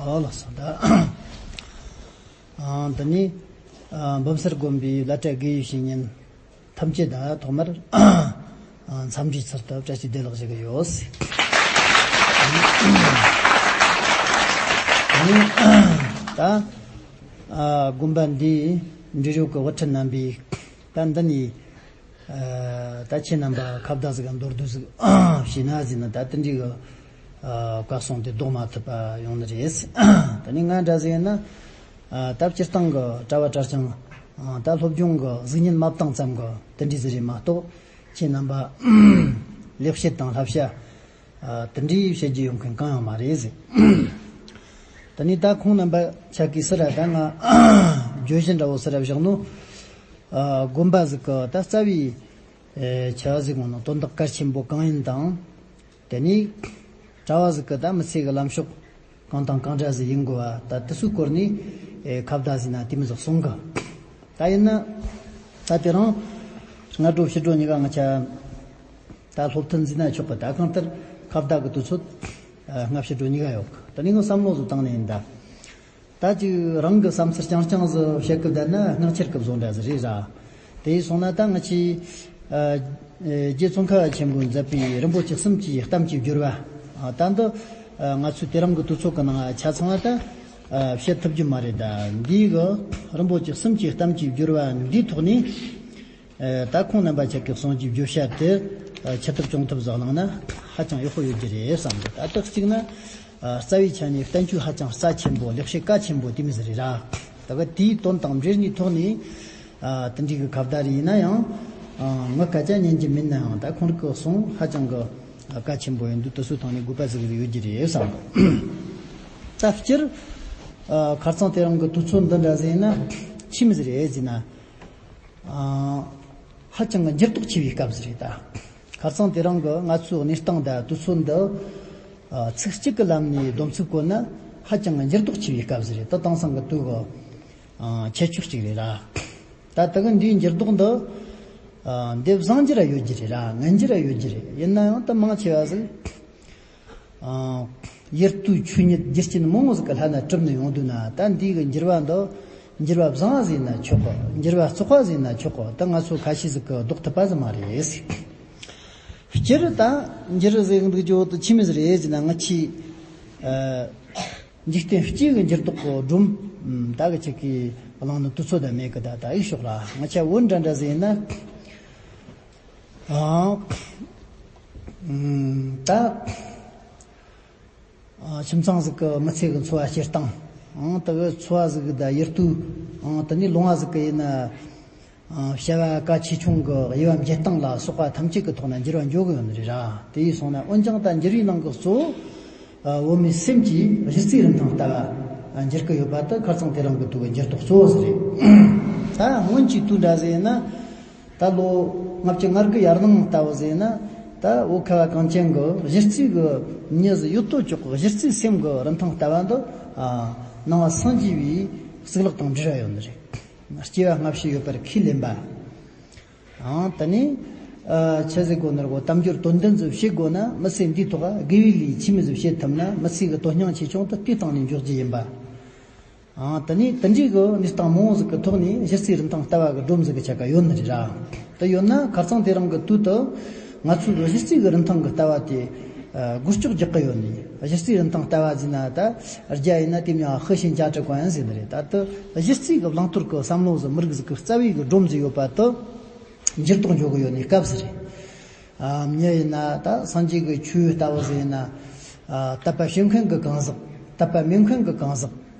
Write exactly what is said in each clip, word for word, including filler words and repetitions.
ཨོ་ལགས་སོ། ད་ཨ་འདི་ནི་ཨ་འབུམ་སར་དགོན་པའི་བླ་གྲྭ་དགེ་བའི་བཤེས་གཉེན་ཐམས་ཅད་ད་ཐོག་མར་ཨ་འཚམས་འདྲིའི་ཚུལ་དུ་བཀྲ་ཤིས་བདེ་ལེགས་ཞུ་གི་ཡོད། ད་ཨ་དགོན་པ་འདིའི་འབྲེལ་ཡོད་ཀྱི་དབུ་ཁྲིད་རྣམ་པས་ད་འདི་ནས། ཨ་ད་ཁྱེད་རྣམ་པ་ཁ་བརྡ་ཟིག་ག་མདོར་བསྡུས་ཟིག་བྱས་ན་ཟེར་ན། ད་དེ་འདྲའི་གི་ཨ་བཀའ་གསུང་དེ་ལྡོག་མ་ཐུབ་པ་ཡོང་ནི་རེད། དེ་ནས་ང་འདྲ་ཟིག་ཡིན་ན་ཨ་ད་སྤྱིར་བཏང་གི་གྲྭ་བ་གྲྭ་རྐྱང་ཨ་ད་སློབ་སྦྱོང་གི་གཟུགས་བརྙན་མ་བཏང་ཙམ་གི་དེ་འདྲའི་ཟིག་རེད་མ་གཏོགས། ཁྱེད་རྣམ་པ་ལེགས་བཤད་དང་བསླབ་བྱ་ཨ་དེ་འདྲའི་བཤད་རྒྱུ་ཡོང་མཁན་གང་ཡང་མ་རེད་ཟེར། དེ་ནས་ད་ཁོང་རྣམ་པ་ཆ་གིས་སུ་ར་ད་ང་བརྗོད་གཞི་འདྲ་བོ་སུ་ར་བཞག་ནོ། ཨ་དགོན་པ་ཟིག་གི་ད་རྩ་བའི་ཨེ་ཆ་ཟིག་ངོ་ནོ་དོན་དག་གལ་ཆེན་པོ་གང་ཡིན་དང་། དེ་ནས་གྲྭ་བ་ཟིག་གི་ད་མི་ཚེ་གི་ལམ་ཕྱོགས་གང་དང་གང་འདྲ་ཟིག་ཡིན་དགོས་པ་ད་དེ་ཚོའི་སྐོར་ནས་ཨེ་ཁ་བརྡ་ཟིག་ན་དེ་མི་ཟིག་གསུང་གི། ད་ཡིན་ན་ད་དེ་རིང་སྔ་དྲོ་ཕྱི་དྲོ་གཉིས་ཀ་ང་ཆ་ད་སློབ་ཐུན་ཟིག་ན་ཆོག་གི། ད་གང་ལྟར་ཁ་བརྡ་གི་དུས་ཚོད་ཨ་སྔ་ཕྱི་དྲོ་གཉིས་ཀ་ཡོད་གི། ད་ནི་ངོ་བསམ་བློ་ཟིག་བཏང་ནས་ཡིན་ད། ད་ཅིག་རང་གི་བསམ་ཚུལ་རྐྱང་རྐྱང་ཟིག་བཤད་སྐབས་ད་ན་སྔགས་ཆེར་སྐབས་བཟོ་འདྲ་ཟིག་རེད་ར། དེ་ཡིན་སོང་ན་ད་ང་ཆི་ཨ་ཨེ་རྗེ་ཙོང་ཁ་པ་ཆེན་པོས་མཛད་པའི་རིན་པོ་ཆེ་གསུམ་གྱི་གཏམ་གྱི་བསྒྱུར་བ། ཨ་ད་འདི་ཨ་ང་ཚོའི་དེ་རིང་གི་དུས་ཚོད་ཀྱི་ནང་ཆ་ཚང་བ་ད་ཨ་བཤད་ཐུབ་རྒྱུ་མ་རེད། ད་འདིའི་གི་རིན་པོ་ཆེ་གསུམ་གྱི་གཏམ་གྱི་བསྒྱུར་བ་འདིའི་ཐོག་ནས། ཨེ་ད་ཁོང་རྣམ་པ་ཆ་གི་གསུང་གི་བརྗོད་བྱ་དེ་ཨེ་ཆི་ཐུབ་ཅུང་ཐུབ་ཟིག་བླངས་ན་ཧ་ཅང་ཡག་པོ་ཡོད་རྒྱུ་རེད་བསམ་གི། ད་ལྟ་གཅིག་ན་ཨ་རྩ་བའི་ཆ་ནས་བསྟན་བཅོས་ཧ་ཅང་རྩ་ཆེན་པོ། ལེགས་བཤད་གལ་ཆེན་པོ་དེ་མོ་ཟིག་རེད་ར། ད་ག་དེའི་དོན་དང་འབྲེལ་ནས་ཐོག་ནས་ཨ་དེ་འདྲའི་གི་ཁ་བརྡ་རེ་ཡིན་ན་ཡང་ཨ་ངའི་སྐད་ཆ་ཉན་རྒྱུ་མིན་ན་ཡང་ད་ཁོང་རང་གི་གསུང་ཧ་ཅང་གི་ཨ་གལ་ཆེན་པོ་ཡིན་དུས་དེ་ཚོའི་ཐོག་ནས་དགོས་པ་ཟིག་ཡོད་རྒྱུ་རེད་བསམ་གི། ད་སྤྱིར་ཨ་ཁ་རྩང་དེ་རིང་གི་དུས་ཚོད་འདི་འདྲ་ཟིག་ཡིན་ན་ཆི་མོ་ཟིག་རེད་ཟེར་ན། ཨ་ཧ་ཅང་གི་འགྱུར་ལྡོག་ཆེ་བའི་སྐབས་ཟིག་རེད་ད། ཁ་རྩང་དེ་རིང་གི་ང་ཚོའི་གནས་སྟངས་དང་དུས་ཚོད་འདི་ཨ་ཚིག་གཅིག་གི་ལམ་ནས་སྡོམ་ཚིག་བཀོད་ན་ཧ་ཅང་གི་འགྱུར་ལྡོག་ཆེ་བའི་སྐབས་ཟིག་རེད། ད་དེང་སང་གི་དུས་གི་ཨ་ཁྱད་ཆོས་གཅིག་རེད་ར། ད་ད་གི་འདིའི་འགྱུར་ལྡོག་འདི་ཨ་འདི་བཟང་རྒྱུ་ར་ཡོད་རྒྱུ་རེད་ར། ངན་རྒྱུ་ར་ཡོད་རྒྱུ་རེད། ཡིན་ན་ཡང་ད་མང་ཆེ་བ་ཟིག་ཨ་ཡུལ་དུས་ཆོས་ཉིད་རྒྱུ་རྐྱེན་མང་བོ་ཟིག་གི་ལྷན་ན་གྲུབ་ནས་ཡོང་དུས་ན། ད་འདི་གི་འགྱུར་བ་འདི་འགྱུར་བ་བཟང་བ་ཟེར་ན་ཆོག་གི། འགྱུར་བ་བཙོག་པ་ཟེར་ན་ཆོག་གི། ད་ང་ཚོ་ཁ་ཤས་ཟིག་གིས་ལྡོག་ཐུབ་པ་ཟིག་མ་རེད། སྤྱིར་ད་འགྱུར་ཟེར་གི་འདུག་རྒྱུ་དེ་ཆི་མོ་ཟིག་རེད་ཟེར་ན། ང་ཆི་ཨ་འཇིག་རྟེན་སྤྱིའི་གི་འགྱུར་ལྡོག་གི་སྒྲོམ་ད་གི་ཅིག་གི་བླངས་ནི་དུས་ཚོད་ད་མེད་གི། ད་ད་ཡིག་ཤོག་ར། ང་ཆ་བོད་འདྲ་འདྲ་ཟིག་ཡིན་ན། ཨ་ད་ཨ་ཁྱིམ་ཚང་ཟིག་གི་མི་ཚེ་གི་འཚོ་བ་སྐྱེལ་སྟངས། ཨང་དེ་གི་འཚོ་བ་ཟིག་གི་ད་ཡུལ་དུས། ཨང་དེ་ནས་ལུང་བ་ཟིག་གི་ཡིན་ན། ཨ་བྱ་བ་གལ་ཆེ་ཆུང་གི་དབྱེ་བ་འབྱེད་སྟངས་ལ་སོགས་པ་ཐམས་ཅད་ཀྱི་ཐོག་ན་འགྱུར་བ་འགྲོ་གི་ཡོད་ནི་རེད་ར། དེ་ཡིན་སོང་ན་འོན་ཀྱང་ད་འགྱུར་བའི་ནང་གི་གཙོ་བོ་ཨ་བོད་མིའི་སེམས་ཀྱི་གཞི་རྩའི་རིན་ཐང་ལྟ་བ་འགྱུར་གི་ཡོད་པ་དེ་ཁ་རྩང་དེ་རིང་གི་དུས་ཀྱི་འགྱུར་ལྡོག་གཙོ་བོ་ཟིག་རེད། ད་སྔོན་གྱི་དུས་འདྲ་ཟིག་ཡིན་ན། ད་ལོ་ལྔ་བཅུ་ང་དགུ་ཡར་ལངས་ལྟ་བུ་ཟིག་ཡིན་ན། ད་བོད་ཁ་བ་གངས་ཅན་གི་གཞི་རྩའི་གི་མྱི་ཟིག་ཡོད་དོ་ཅོག་གི་གཞི་རྩའི་སེམས་གི་རིན་ཐང་ལྟ་བ་འདི་ཨ་ནང་པ་སངས་རྒྱས་པའི་གཙུག་ལག་དང་འབྲེལ་བ་ཡོད་ནི་རེད། སྐྱེ་བ་སྔ་ཕྱི་ཡོད་པར་ཁས་ལེན་པ། ཨང་དེ་ནས་ཨ་ཆི་ཟེར་དགོས་ནི་རེད་གོ། དལ་འབྱོར་དོན་ལྡན་ཟིག་བྱེད་དགོས་ན། མི་ཚེ་འདིའི་ཐོག་དགེ་བའི་ལས་ཆི་མོ་ཟིག་བྱེད་ཐུབ་ན། མི་ཚེ་གི་དོན་སྙིང་ཆེ་ཆུང་དེ་དེའི་སྟེང་ནས་འཇོག་རྒྱུ་ཡིན་པ། ཨང་དེ་ནས་དེ་འདྲའི་གི་གནས་སྟངས་མང་བོ་ཟིག་གི་ཐོག་ནས་གཞི་རྩའི་རིན་ཐང་ལྟ་བ་གི་སྒྲོམ་ཟིག་གི་ཆ་ག་ཡོད་ནི་རེད་ར། དེ་ཡོད་ན་ཁ་རྩང་དེ་རིང་གི་དུས་དུ་ང་ཚོའི་གི་གཞི་རྩའི་གི་རིན་ཐང་གི་ལྟ་བ་དེ་ཨ་སྒོ་ཕྱུགས་རྒྱག་གི་ཡོད་ནི། གཞི་རྩའི་རིན་ཐང་ལྟ་བ་ཟེར་ན་ད་རྒྱ་ཡིན་ན་དེ་མྱིང་和谐价值观ཟེར་ནི་རེད། ད་དེ་གཞི་རྩའི་གི་བླང་དོར་གི་བསམ་བློ་ཟིག་མི་རིགས་ཟིག་གི་རྩ་བའི་གི་སྒྲོམ་ཟིག་ཡོད་པ་དེ་འགྱུར་ལྡོག་འགྲོ་གི་ཡོད་ནི་སྐབས་ཟིག་རེད། ཨ་མྱི་ཡིན་ན་ད་སངས་རྒྱས་ཀྱི་ཆོས་ལྟ་བུ་ཟིག་ཡིན་ན། ཨ་དད་པ་བྱེད་མཁན་གྱི་གང་ཟག་དད་པ་མེད་མཁན་གྱི་གང་ཟག་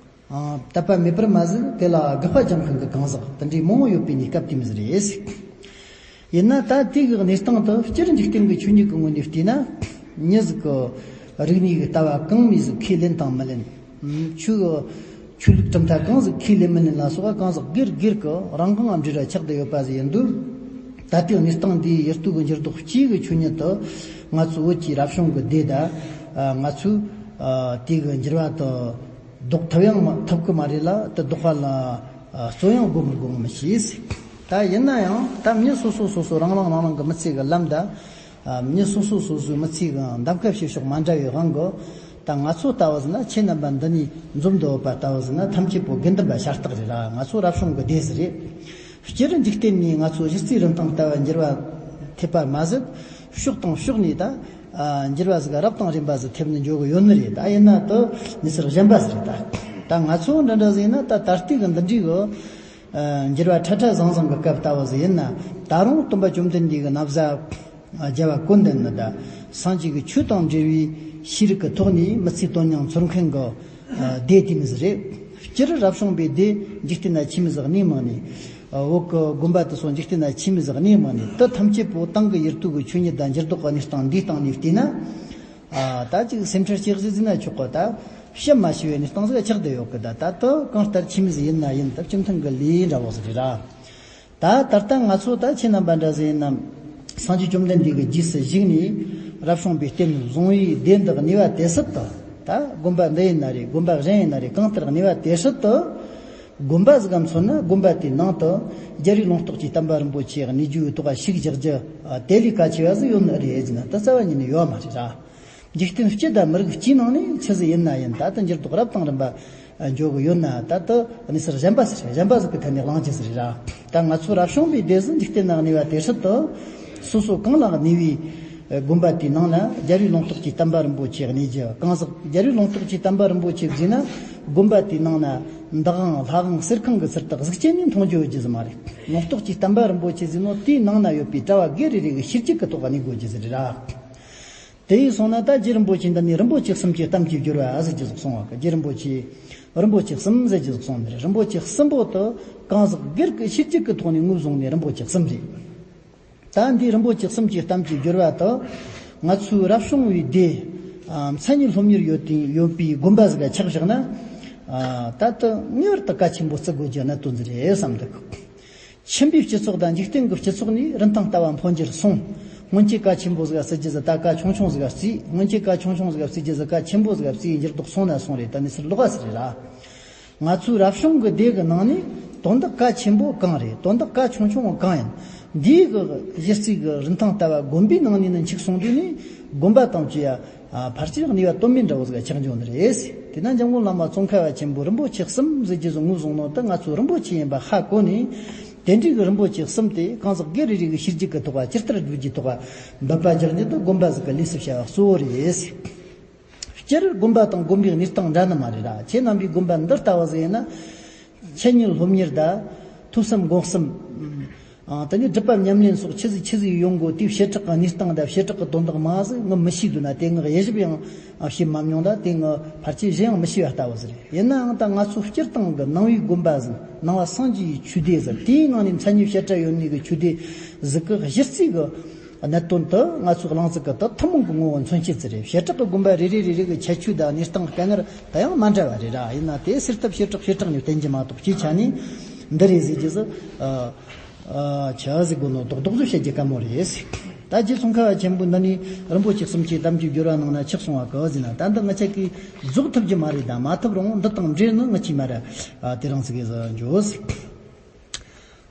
ཨ་དད་པ་མེད་པར་མ་ཟད་དེ་ལ་དགག་པ་རྒྱག་མཁན་གྱི་གང་ཟག་དེ་འདྲའི་མང་བོ་ཡོད་པའི་གནས་སྐབས་དེ་མོ་ཟིག་རེད། ཡིན་ན་ད་དེ་གི་གནས་སྟངས་དེ་སྤྱིར་འཇིག་རྟེན་གྱི་ཆོས་ཉིད་ཀྱི་ངོས་ནས་བལྟས་ན། མྱི་ཟིག་གི་རིག་གནས་ཀྱི་ལྟ་བ་གང་མོ་ཟིག་ཁས་ལེན་དང་མི་ལེན། ཆོས་ཆོས་ལུགས་གྲུབ་མཐའ་གང་ཟིག་ཁས་ལེན་མི་ལེན་ལ་སོགས་པ་གང་ཟག་སྒེར་སྒེར་གྱི་རང་དབང་ངམ་འབྲེལ་བ་ཆགས་བསྡད་ཡོད་པ་ཟིག་ཡིན་དུས། ད་ལྟའི་གནས་སྟངས་འདིའི་ཡུལ་དུས་ཀྱི་འགྱུར་ལྡོག་སྤྱིའི་གི་ཆོས་ཉིད་དུ་ང་ཚོ་བོད་ཀྱི་རབ་བྱུང་གི་སྡེ་ད་ང་ཚོས་དེ་གི་འགྱུར་བ་དེ་ལྡོག་ཐུབ་ཡང་མ་ཐུབ་གི་མ་རེད་ལ། དེ་ལྡོག་པ་ལ་བརྩོན་ཡང་དགོས་མི་དགོས་ངོ་མི་ཤེས། ད་ཡིན་ན་ཡང་ད་མྱི་སོ་སོ་སོ་སོ་རང་རང་རང་རང་གི་མི་ཚེ་གི་ལམ་ད། ཨ་མྱི་སོ་སོ་སོ་སོའི་མི་ཚེ་གི་གདམ་ཁ་བྱེད་ཕྱོགས་མ་འདྲ་བའི་དབང་གིས། ད་ང་ཚོ་ལྟ་བུ་ཟིན་ན་ཁྱེད་རྣམ་པ་འདི་ནས་འཛོམས་འདུག་པ་ལྟ་བུ་ཟིན་ན་ཐམས་ཅད་པོ་དགེ་འདུན་པ་ཤ་སྟག་རེད་ར། ང་ཚོ་རབ་བྱུང་གི་སྡེ་ཟིག་རེད། སྤྱིར་འཇིག་རྟེན་ནས་ང་ཚོ་གཞི་རྩའི་རིན་ཐང་ལྟ་བ་འགྱུར་བ་ཐེབས་པ་མ་ཟད། ཕྱོགས་དང་ཕྱོགས་ནས་ད་འགྱུར་བ་ཟིག་རབ་དང་རིམ་པ་ཟིག་ཐེབས་ནས་འགྱོ་གི་ཡོད་ནི་རེད། ད་ཡིན་ན་དུ་གནས་ཚུལ་གཞན་པ་ཟིག་རེད། ད་ད་ང་ཚོ་འདྲ་འདྲ་ཟིག་ཡིན་ན་ད་ད་ལྟའི་གི་འདི་འདྲའི་གི་འགྱུར་བ་ཕྲ་ཕྲ་བཟང་བཟང་གི་སྐབས་ལྟ་བུ་ཟིག་ཡིན་ན། ད་རུང་སྟོན་པ་བཅོམ་ལྡན་འདས་ཀྱི་ན་བཟའ་རྒྱལ་བ་ཀུན་ལྡན་མི་དང་སངས་རྒྱས་ཀྱི་ཆོས་དང་འབྲེལ་བའི་ཤེས་རིག་གི་ཐོག་ནས་མི་ཚེའི་དོན་སྙིང་འཚོལ་མཁན་གྱི་སྡེ་དེ་མི་ཟིག་རེད། སྤྱིར་རབ་བྱུང་པའི་སྡེ་འཇིག་རྟེན་ན་ཆེས་མི་ཟིག་གནས་མང་ནས། བོད་ཀྱི་དགོན་པ་དེ་ཚོ་འཇིག་རྟེན་ན་ཆེས་མི་ཟིག་གནས་མང་ནས་དེ་ཐམས་ཅད་པོ་ཏང་གི་ཡུལ་དུས་ཀྱི་ཆོས་ཉིད་དང་འགྱུར་ལྡོག་གི་གནས་སྟངས་འདིའི་སྟེང་ནས་བལྟས་ན། ད་ཅིག་སེམས་ཁྲལ་ཆེ་ཟིག་ཟིན་ན་ཆོག་གི། ད་བཤད་མ་ཤེས་པའི་གནས་སྟངས་ཟིག་ཆགས་བསྡད་ཡོད་གི། ད་ད་དུ་གང་ལྟར་ཆེས་མི་ཟིག་ཡིན་ན་ཡིན་ད་སྤྱི་མཐུན་གི་ལས་འདྲ་བོ་ཟིག་རེད་ར། ད་ད་ལྟ་ང་ཚོ་ད་ཁྱེད་རྣམ་པ་འདྲ་ཟིག་ཡིན་ན། སངས་རྒྱས་བཅོམ་ལྡན་འདས་ཀྱི་རྗེས་སུ་ཞུགས་ནས་རབ་བྱུང་པའི་རྟེན་བཟུང་བའི་སྡེ་འདི་གནས་པ་དེ་སྲིད་དུ། ད་དགོན་པ་འདི་ཡིན་ན་རེད། དགོན་པ་གཞན་ཡིན་ན་རེད། གང་ལྟར་གནས་པ་དེ་སྲིད་དུ། དགོན་པ་ཟིག་ག་མཚོན་ན་དགོན་པ་དེའི་ནང་དུ་རྒྱལ་བའི་ལུང་རྟོགས་ཀྱི་བསྟན་པ་རིན་པོ་ཆེ་གནས་རྒྱུའི་ཐོག་ཤུགས་རྒྱག་རྒྱུ་དེ་ལས་གལ་ཆེ་བ་ཟིག་ཡོད་ནི་རེད་ཟེར་ན་ད་རྩ་བ་ཉིད་ནས་ཡོད་མ་རེད་ར། འཇིག་རྟེན་སྤྱི་དང་མི་རིགས་སྤྱིའི་ནང་ནས་ཆི་ཟིག་ཡིན་ན་ཡིན། ད་ལྟ་འགྱུར་ལྡོག་རབ་དང་རིམ་པ་འགྱོ་གི་ཡོད་ན། ད་ལྟ་གནས་ཚུལ་གཞན་པ་ཟིག་རེད། གཞན་པ་ཟིག་གི་ཐད་ནས་གླེང་རྒྱུ་ཟིག་རེད་ར། ད་ང་ཚོ་རབ་བྱུང་པའི་སྡེ་ཟིག་འཇིག་རྟེན་ན་གནས་པ་དེ་སྲིད་དུ། སོ་སོ་གང་ལ་གནས་པའི་དགོན་པ་དེའི་ནང་ན་རྒྱལ་བའི་ལུང་རྟོགས་ཀྱི་བསྟན་པ་རིན་པོ་ཆེ་གནས་རྒྱུ། གང་ཟག་རྒྱལ་བའི་ལུང་རྟོགས་ཀྱི་བསྟན་པ་རིན་པོ་ཆེ་ཟེར་ན་དགོན་པ་དེའི་ནང་ན་འདག་ཁང་ལྷ་ཁང་གསེར་ཁང་གི་ཚུལ་དུ་གཟུགས་ཅན་ནས་མཐོང་རྒྱུ་ཡོད་རྒྱུ་ཟིག་མ་རེད། ལུང་རྟོགས་ཀྱི་བསྟན་པ་རིན་པོ་ཆེ་ཟེར་ནོ་དེའི་ནང་ན་ཡོད་པའི་གྲྭ་བ་སྒེར་རེ་རེ་གི་ཤེས་རྒྱུད་ཀྱི་ཐོག་གནས་དགོས་རྒྱུ་ཟིག་རེད་ར། དེ་ཡིན་སོང་ན་ད་རྗེ་རིན་པོ་ཆེ་འདི་ནས་རིན་པོ་ཆེ་གསུམ་གྱི་གཏམ་གྱི་སྦྱོར་བ་ཟེར་རྒྱུ་ཟིག་གསུངས་པ་གི། རྗེ་རིན་པོ་ཆེ་རིན་པོ་ཆེ་གསུམ་ཟེར་རྒྱུ་ཟིག་གསུངས་ནས། རིན་པོ་ཆེ་གསུམ་པོ་དུ་གང་ཟག་སྒེར་གྱི་ཤེས་རྒྱུད་ཀྱི་ཐོག་ནས་ངོས་བཟུང་ནས་རིན་པོ་ཆེ་གསུམ་རེད། ད་འདི་རིན་པོ་ཆེ་གསུམ་གྱི་གཏམ་གྱི་སྦྱོར་བ་དུ་ང་ཚོའི་རབ་བྱུང་བའི་སྡེ་མཚན་ཉིད་སློབ་གཉེར་ཡོད་དེ་ཡོད་པའི་དགོན་པ་ཟིག་ག་ཆགས་བཞག་ན། ད་དུ་ངེས་པར་དུ་གལ་ཆེན་པོ་བརྩི་དགོས་རྒྱུ་གནད་དོན་ཟིག་རེད་བསམ་འདུག་ཁྱིམ་པའི་སྤྱི་ཚོགས་དང་འཇིག་རྟེན་གྱི་སྤྱི་ཚོགས་ནས་རིན་ཐང་ལྟ་བ་འཕོ་འགྱུར་སོང་། སྔོན་ཆད་གལ་ཆེན་པོ་ཟིག་བརྩི་རྒྱུ་ཟིག་ད་གལ་ཆུང་ཆུང་ཟིག་བརྩི། སྔོན་ཆད་གལ་ཆུང་ཆུང་ཟིག་བརྩི་རྒྱུ་ཟིག་གལ་ཆེན་པོ་ཟིག་བརྩི། འགྱུར་ལྡོག་སོང་ན་སོང་རེད། ད་གནས་ཚུལ་ལོགས་ཀ་ཟིག་རེད་ར། ང་ཚོའི་རབ་བྱུང་གི་སྡེ་གི་ནང་ནས་དོན་དག་གལ་ཆེན་པོ་གང་རེད། དོན་དག་གལ་ཆུང་ཆུང་གང་ཡིན། འདིའི་གི་གཞི་རྩའི་གི་རིན་ཐང་ལྟ་བ་དགོན་པའི་ནང་ནས་ནི་འཆུག་སོང་དུས་ནས་དགོན་པ་དང་བཅས་ཡ། ཕལ་ཆེར་གནས་པ་དོན་མེད་འདྲ་བོ་ཟིག་ཆགས་འགྱོ་ནི་རེད། དེས་ན་འཇམ་མགོན་བླ་མ་ཙོང་ཁ་པ་ཆེན་པོས་རིན་པོ་ཆེ་གསུམ་ཟེར་རྒྱུ་ཟིག་ངོས་བཟུང་ནོ་དེ་ང་ཚོའི་རིན་པོ་ཆེ་ཡིན་པ་ཧ་གོ་ནས། དེ་འདྲའི་གི་རིན་པོ་ཆེ་གསུམ་དེ་གང་ཟག་སྒེར་རེ་རེ་གི་ཤེས་རྒྱུད་ཀྱི་ཐོག་ཇི་ལྟར་བསྒྲུབ་རྒྱུའི་ཐོག་འབད་པ་རྒྱག་རྒྱུ་དེ་དགོན་པ་ཟིག་གི་ལས་སུ་བྱ་བ་གཙོ་བོ་རེད། སྤྱིར་དགོན་པ་དང་དགོན་པའི་གནས་སྟངས་འདྲ་ནི་མ་རེད་ར། ཁྱེད་རྣམ་པའི་དགོན་པ་འདི་ལྟ་བུ་ཟིག་ཡིན་ན། འཆད་ཉན་སློབ་གཉེར་དང་ཐོས་བསམ་སྒོམ་གསུམ། ཨ། དེ་ནས་སྒྲུབ་པ་ཉམས་ལེན་སོགས་ཆི་ཟིག་ཆི་ཟིག་ཡོང་དགོས། དེའི་བྱེ་བྲག་གི་གནས་སྟངས་དང་བྱེ་བྲག་གི་དོན་དག་མ་ཟིག་ངས་མི་ཤེས་འདུག་ན། དེ་ངས་དབྱེ་ཞིབ་ཡང་བྱེད་མ་མྱོང་། ད་དེ་ངས་ཕལ་ཆེར་གཞན་ཡང་མི་ཤེས་པ་ལྟ་བུ་ཟིག་རེད། ཡིན་ནའང་ད་ང་ཚོ་སྤྱིར་བཏང་གི་ནང་པའི་དགོན་པ་ཟིག་ནང་པ་སངས་རྒྱས་ཀྱི་ཆོས་སྡེ་ཟིག་དེའི་ནང་ནས་མཚན་ཉིད་བཤད་གྲྭ་ཡོད་ནི་གི་ཆོས་སྡེ་ཟིག་གི་གཞི་རྩའི་གི་གནད་དོན་དེ་ང་ཚོའི་གླེང་ཚུལ་གི་དེ་ཐུན་མོང་གི་ངོ་བོ་མཚོན་བྱེད་ཅིག་རེད། བྱེ་བྲག་གི་དགོན་པ་རེ་རེ་རེ་རེ་གི་ཁྱད་ཆོས་དང་གནས་སྟངས་དཀའ་ངལ་དེ་ཡང་མ་འདྲ་བ་རེད་ར། ཡིན་ན་དེ་སེལ་ཐབས་བྱེ་བྲག་བྱེ་བྲག་ནས་བསྟན་རྒྱུ་མ་གཏོགས་སྤྱིའི་ཆ་ནས་འདི་རེད་ཟེར་རྒྱུ་ཟིག་ཨ། ཨ། ཆི་ཟེར་དགོས་ནོ་རྡོག་རྡོག་ཟིག་བཤད་རྒྱུ་དཀའ་མོ་རེད། ད་རྗེ་ཙོང་ཁ་པ་ཆེན་པོ་འདི་ནས་རིན་པོ་ཆེ་གསུམ་གྱི་གཏམ་གྱི་སྦྱོར་བ་ནང་ན་ཆི་གསུངས་པ་གི་ཟེར་ན། ད་འདི་ང་ཅག་གིས་རྫོགས་ཐུབ་རྒྱུ་མ་རེད། ད་མ་ཐུབ་རུང་འདི་དང་འབྲེལ་ནི་ངི་ཆོས་མ་ར། ཨ། དེ་རིང་ཟིག་གི་ཟིག་འཇོག་ཟིག་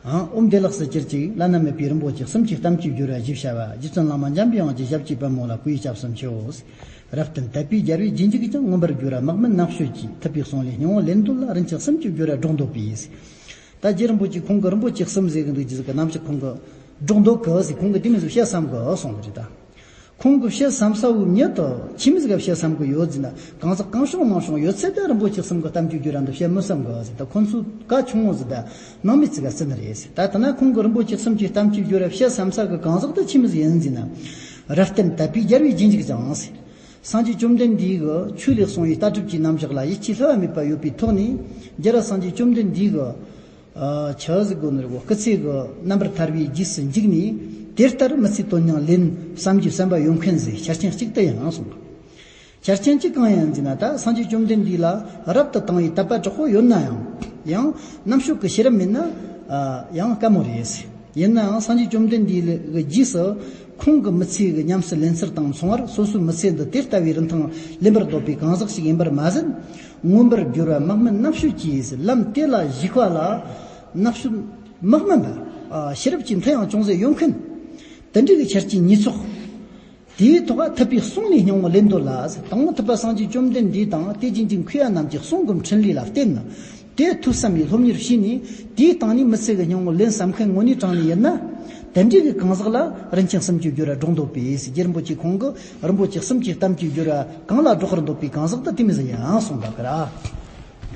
ཨང་། ཨོཾ་བདེ་ལེགས་སུ་གྱུར་ཅིག་བླ་ན་མེད་པའི་རིན་པོ་ཆེ་གསུམ་གྱི་གཏམ་གྱི་སྦྱོར་བ་ཞེས་བྱ་བ། རྗེ་བཙུན་བླ་མ་འཇམ་པའི་དབྱངས་ཀྱི་ཞབས་ཀྱི་པད་མོ་ལ་གུས་སྐྱབས་སུ་མཆིའོ། རབ་བརྟན་དད་པས་རྒྱལ་བའི་རྗེས་འཇུག་ཀྱང་། མངོན་པར་བསྒྱུར་བ་དམག་དམན་རྣམ་དཔྱོད་ཀྱིས། ཐུབ་པའི་གསུང་ལས་སྙིང་པོ་ལེན་འདོད་ལ། རིན་ཆེན་གསུམ་གྱི་སྦྱོར་བ་སྒྲོག་འདོད་པས། ད་རྗེ་རིན་པོ་ཆེ་ཁོང་གི་རིན་པོ་ཆེ་གསུམ་ཟེར་གི་འདུག་རྒྱུ་ཟིག་གི་རྣམ་གཞག་ཁོང་གི་སྒྲོག་འདོད་གི་ཟིག་ཁོང་གི་དེ་མོ་ཟིག་བཤད་བསམ་གི་གསུངས་པ་རེད་ད། ཁོང་གིས་བཤད་བསམ་ས་བོའི་མྱི་དེ་ཆི་མོ་ཟིག་ག་བཤད་བསམ་གི་ཡོད་ཟེར་ན། གང་ཟག་གང་བྱུང་མང་བྱུང་ཡོད་ཚད་ད་རིན་པོ་ཆེ་གསུམ་གི་གཏམ་གྱི་སྦྱོར་བ་འདི་བཤད་མི་བསམ་གི་ཟེར། ད་ཁོང་ཚོས་གལ་ཆུང་ངུ་ཟིག་ད་སྣང་མེད་ཟིག་ག་བརྩི་ནི་རེད་ཟེར། ད་དེ་ན་ཁོང་གིས་རིན་པོ་ཆེ་གསུམ་གྱི་གཏམ་གྱི་སྦྱོར་བ་བཤད་བསམ་ས་གི་གང་ཟག་དེ་ཆི་མོ་ཟིག་ཡིན་ཟེར་ན། རབ་བརྟན་དད་པས་རྒྱལ་བའི་རྗེས་འཇུག་ཀྱང་ཟེར། སངས་རྒྱས་བཅོམ་ལྡན་འདས་ཀྱིས་ཆོས་ལས་གསུངས་པའི་ལྟ་གྲུབ་ཀྱི་རྣམ་གཞག་ལ་ཡིད་ཆེས་བསླུ་བ་མེད་པ་ཡོད་པའི་ཐོག་ནས། རྒྱལ་བ་སངས་རྒྱས་བཅོམ་ལྡན་འདས་ཀྱིས། ཨ། ཆི་ཟེར་དགོས་ནི་རེད་གོ། སྐུ་ཚེ་གི་རྣམ་པར་ཐར་བའི་རྗེས་སུ་འཇུག་ནས་དེ་ལྟར་མི་ཚེའི་དོན་སྙིང་ལེན་བསམ་རྒྱུའི་བསམ་པ་ཡོད་མཁན་ཟིག་ཆ་རྐྱེན་གཅིག་དེ་ཡིན་གསུངས། ཆ་རྐྱེན་གཅིག་གང་ཡིན་ཟེར་ན། ད་སངས་རྒྱས་བཅོམ་ལྡན་འདས་ལ་རབ་ཏུ་དང་བའི་དད་པ་དྲག་པོ་ཡོད་ན་ཡང་། ཡང་རྣམ་དཔྱོད་ཀྱི་ཤེས་རབ་མེད་ན། ཨ། ཡང་དཀའ་མོ་རེད་ཟེར། ཡིན་ནའང་སངས་རྒྱས་བཅོམ་ལྡན་འདས་ཀྱི་རྗེས་སུ་ཁོང་གི་མི་ཚེ་གི་ཉམས་སུ་ལེན་ཚུལ་དང་མཚུངས་པར། སོ་སོའི་མི་ཚེ་འདི་དེ་ལྟ་བུའི་རིན་ཐང་ལེན་པར་འདོད་པའི་གང་ཟག་ཞིག་ཡིན་པར་མ་ཟད། མངོན་པར་བསྒྱུར་བ་དམག་དམན་རྣམ་དཔྱོད་ཀྱིས་ལམ་དེ་ལ་ཞུགས་པ་ལ། རྣམ་དཔྱོད་དམག་དམན་པ། ཨ། ཤེས་རབ་ཀྱི་མཐུ་ཡང་ཅུང་ཟད་ཡོད་མཁན། དེ་འདྲའི་གི་ཆ་རྐྱེན་གཉིས་ཚོགས། དེའི་ཐོག་ཐུབ་པས་གསུང་ནས་སྙིང་པོ་ལེན་འདོད་ལ། དང་པོ་ཐུབ་པ་སངས་རྒྱས་བཅོམ་ལྡན་འདས་དང་དེ་རྗེས་ཀྱི་མཁས་པ་རྣམས་ཀྱི་གསུང་གི་འཕྲིན་ལས་ལ་བརྟེན་ནས། དེ་ཐོས་བསམ་གྱིས་སློབ་གཉེར་བྱས་ནས། དེའི་སྟེང་ནས་མི་ཚེ་གི་སྙིང་པོ་ལེན་བསམ་མཁན་དངོས་གནས་དྲང་ནས་ཡིན་ན། དེ་འདྲའི་གི་གང་ཟག་ལ་རིན་ཆེན་གསུམ་གྱི་སྦྱོར་བ་སྒྲོག་འདོད་པས། རྗེ་རིན་པོ་ཆེ་ཁོང་གིས་རིན་པོ་ཆེ་གསུམ་གྱི་གཏམ་གྱི་སྦྱོར་བ་གང་ལ་སྒྲོག་པར་འདོད་པའི་གང་ཟག་དེ་དེ་མོ་ཟིག་ཡིན་གསུངས་པ་གི་ར།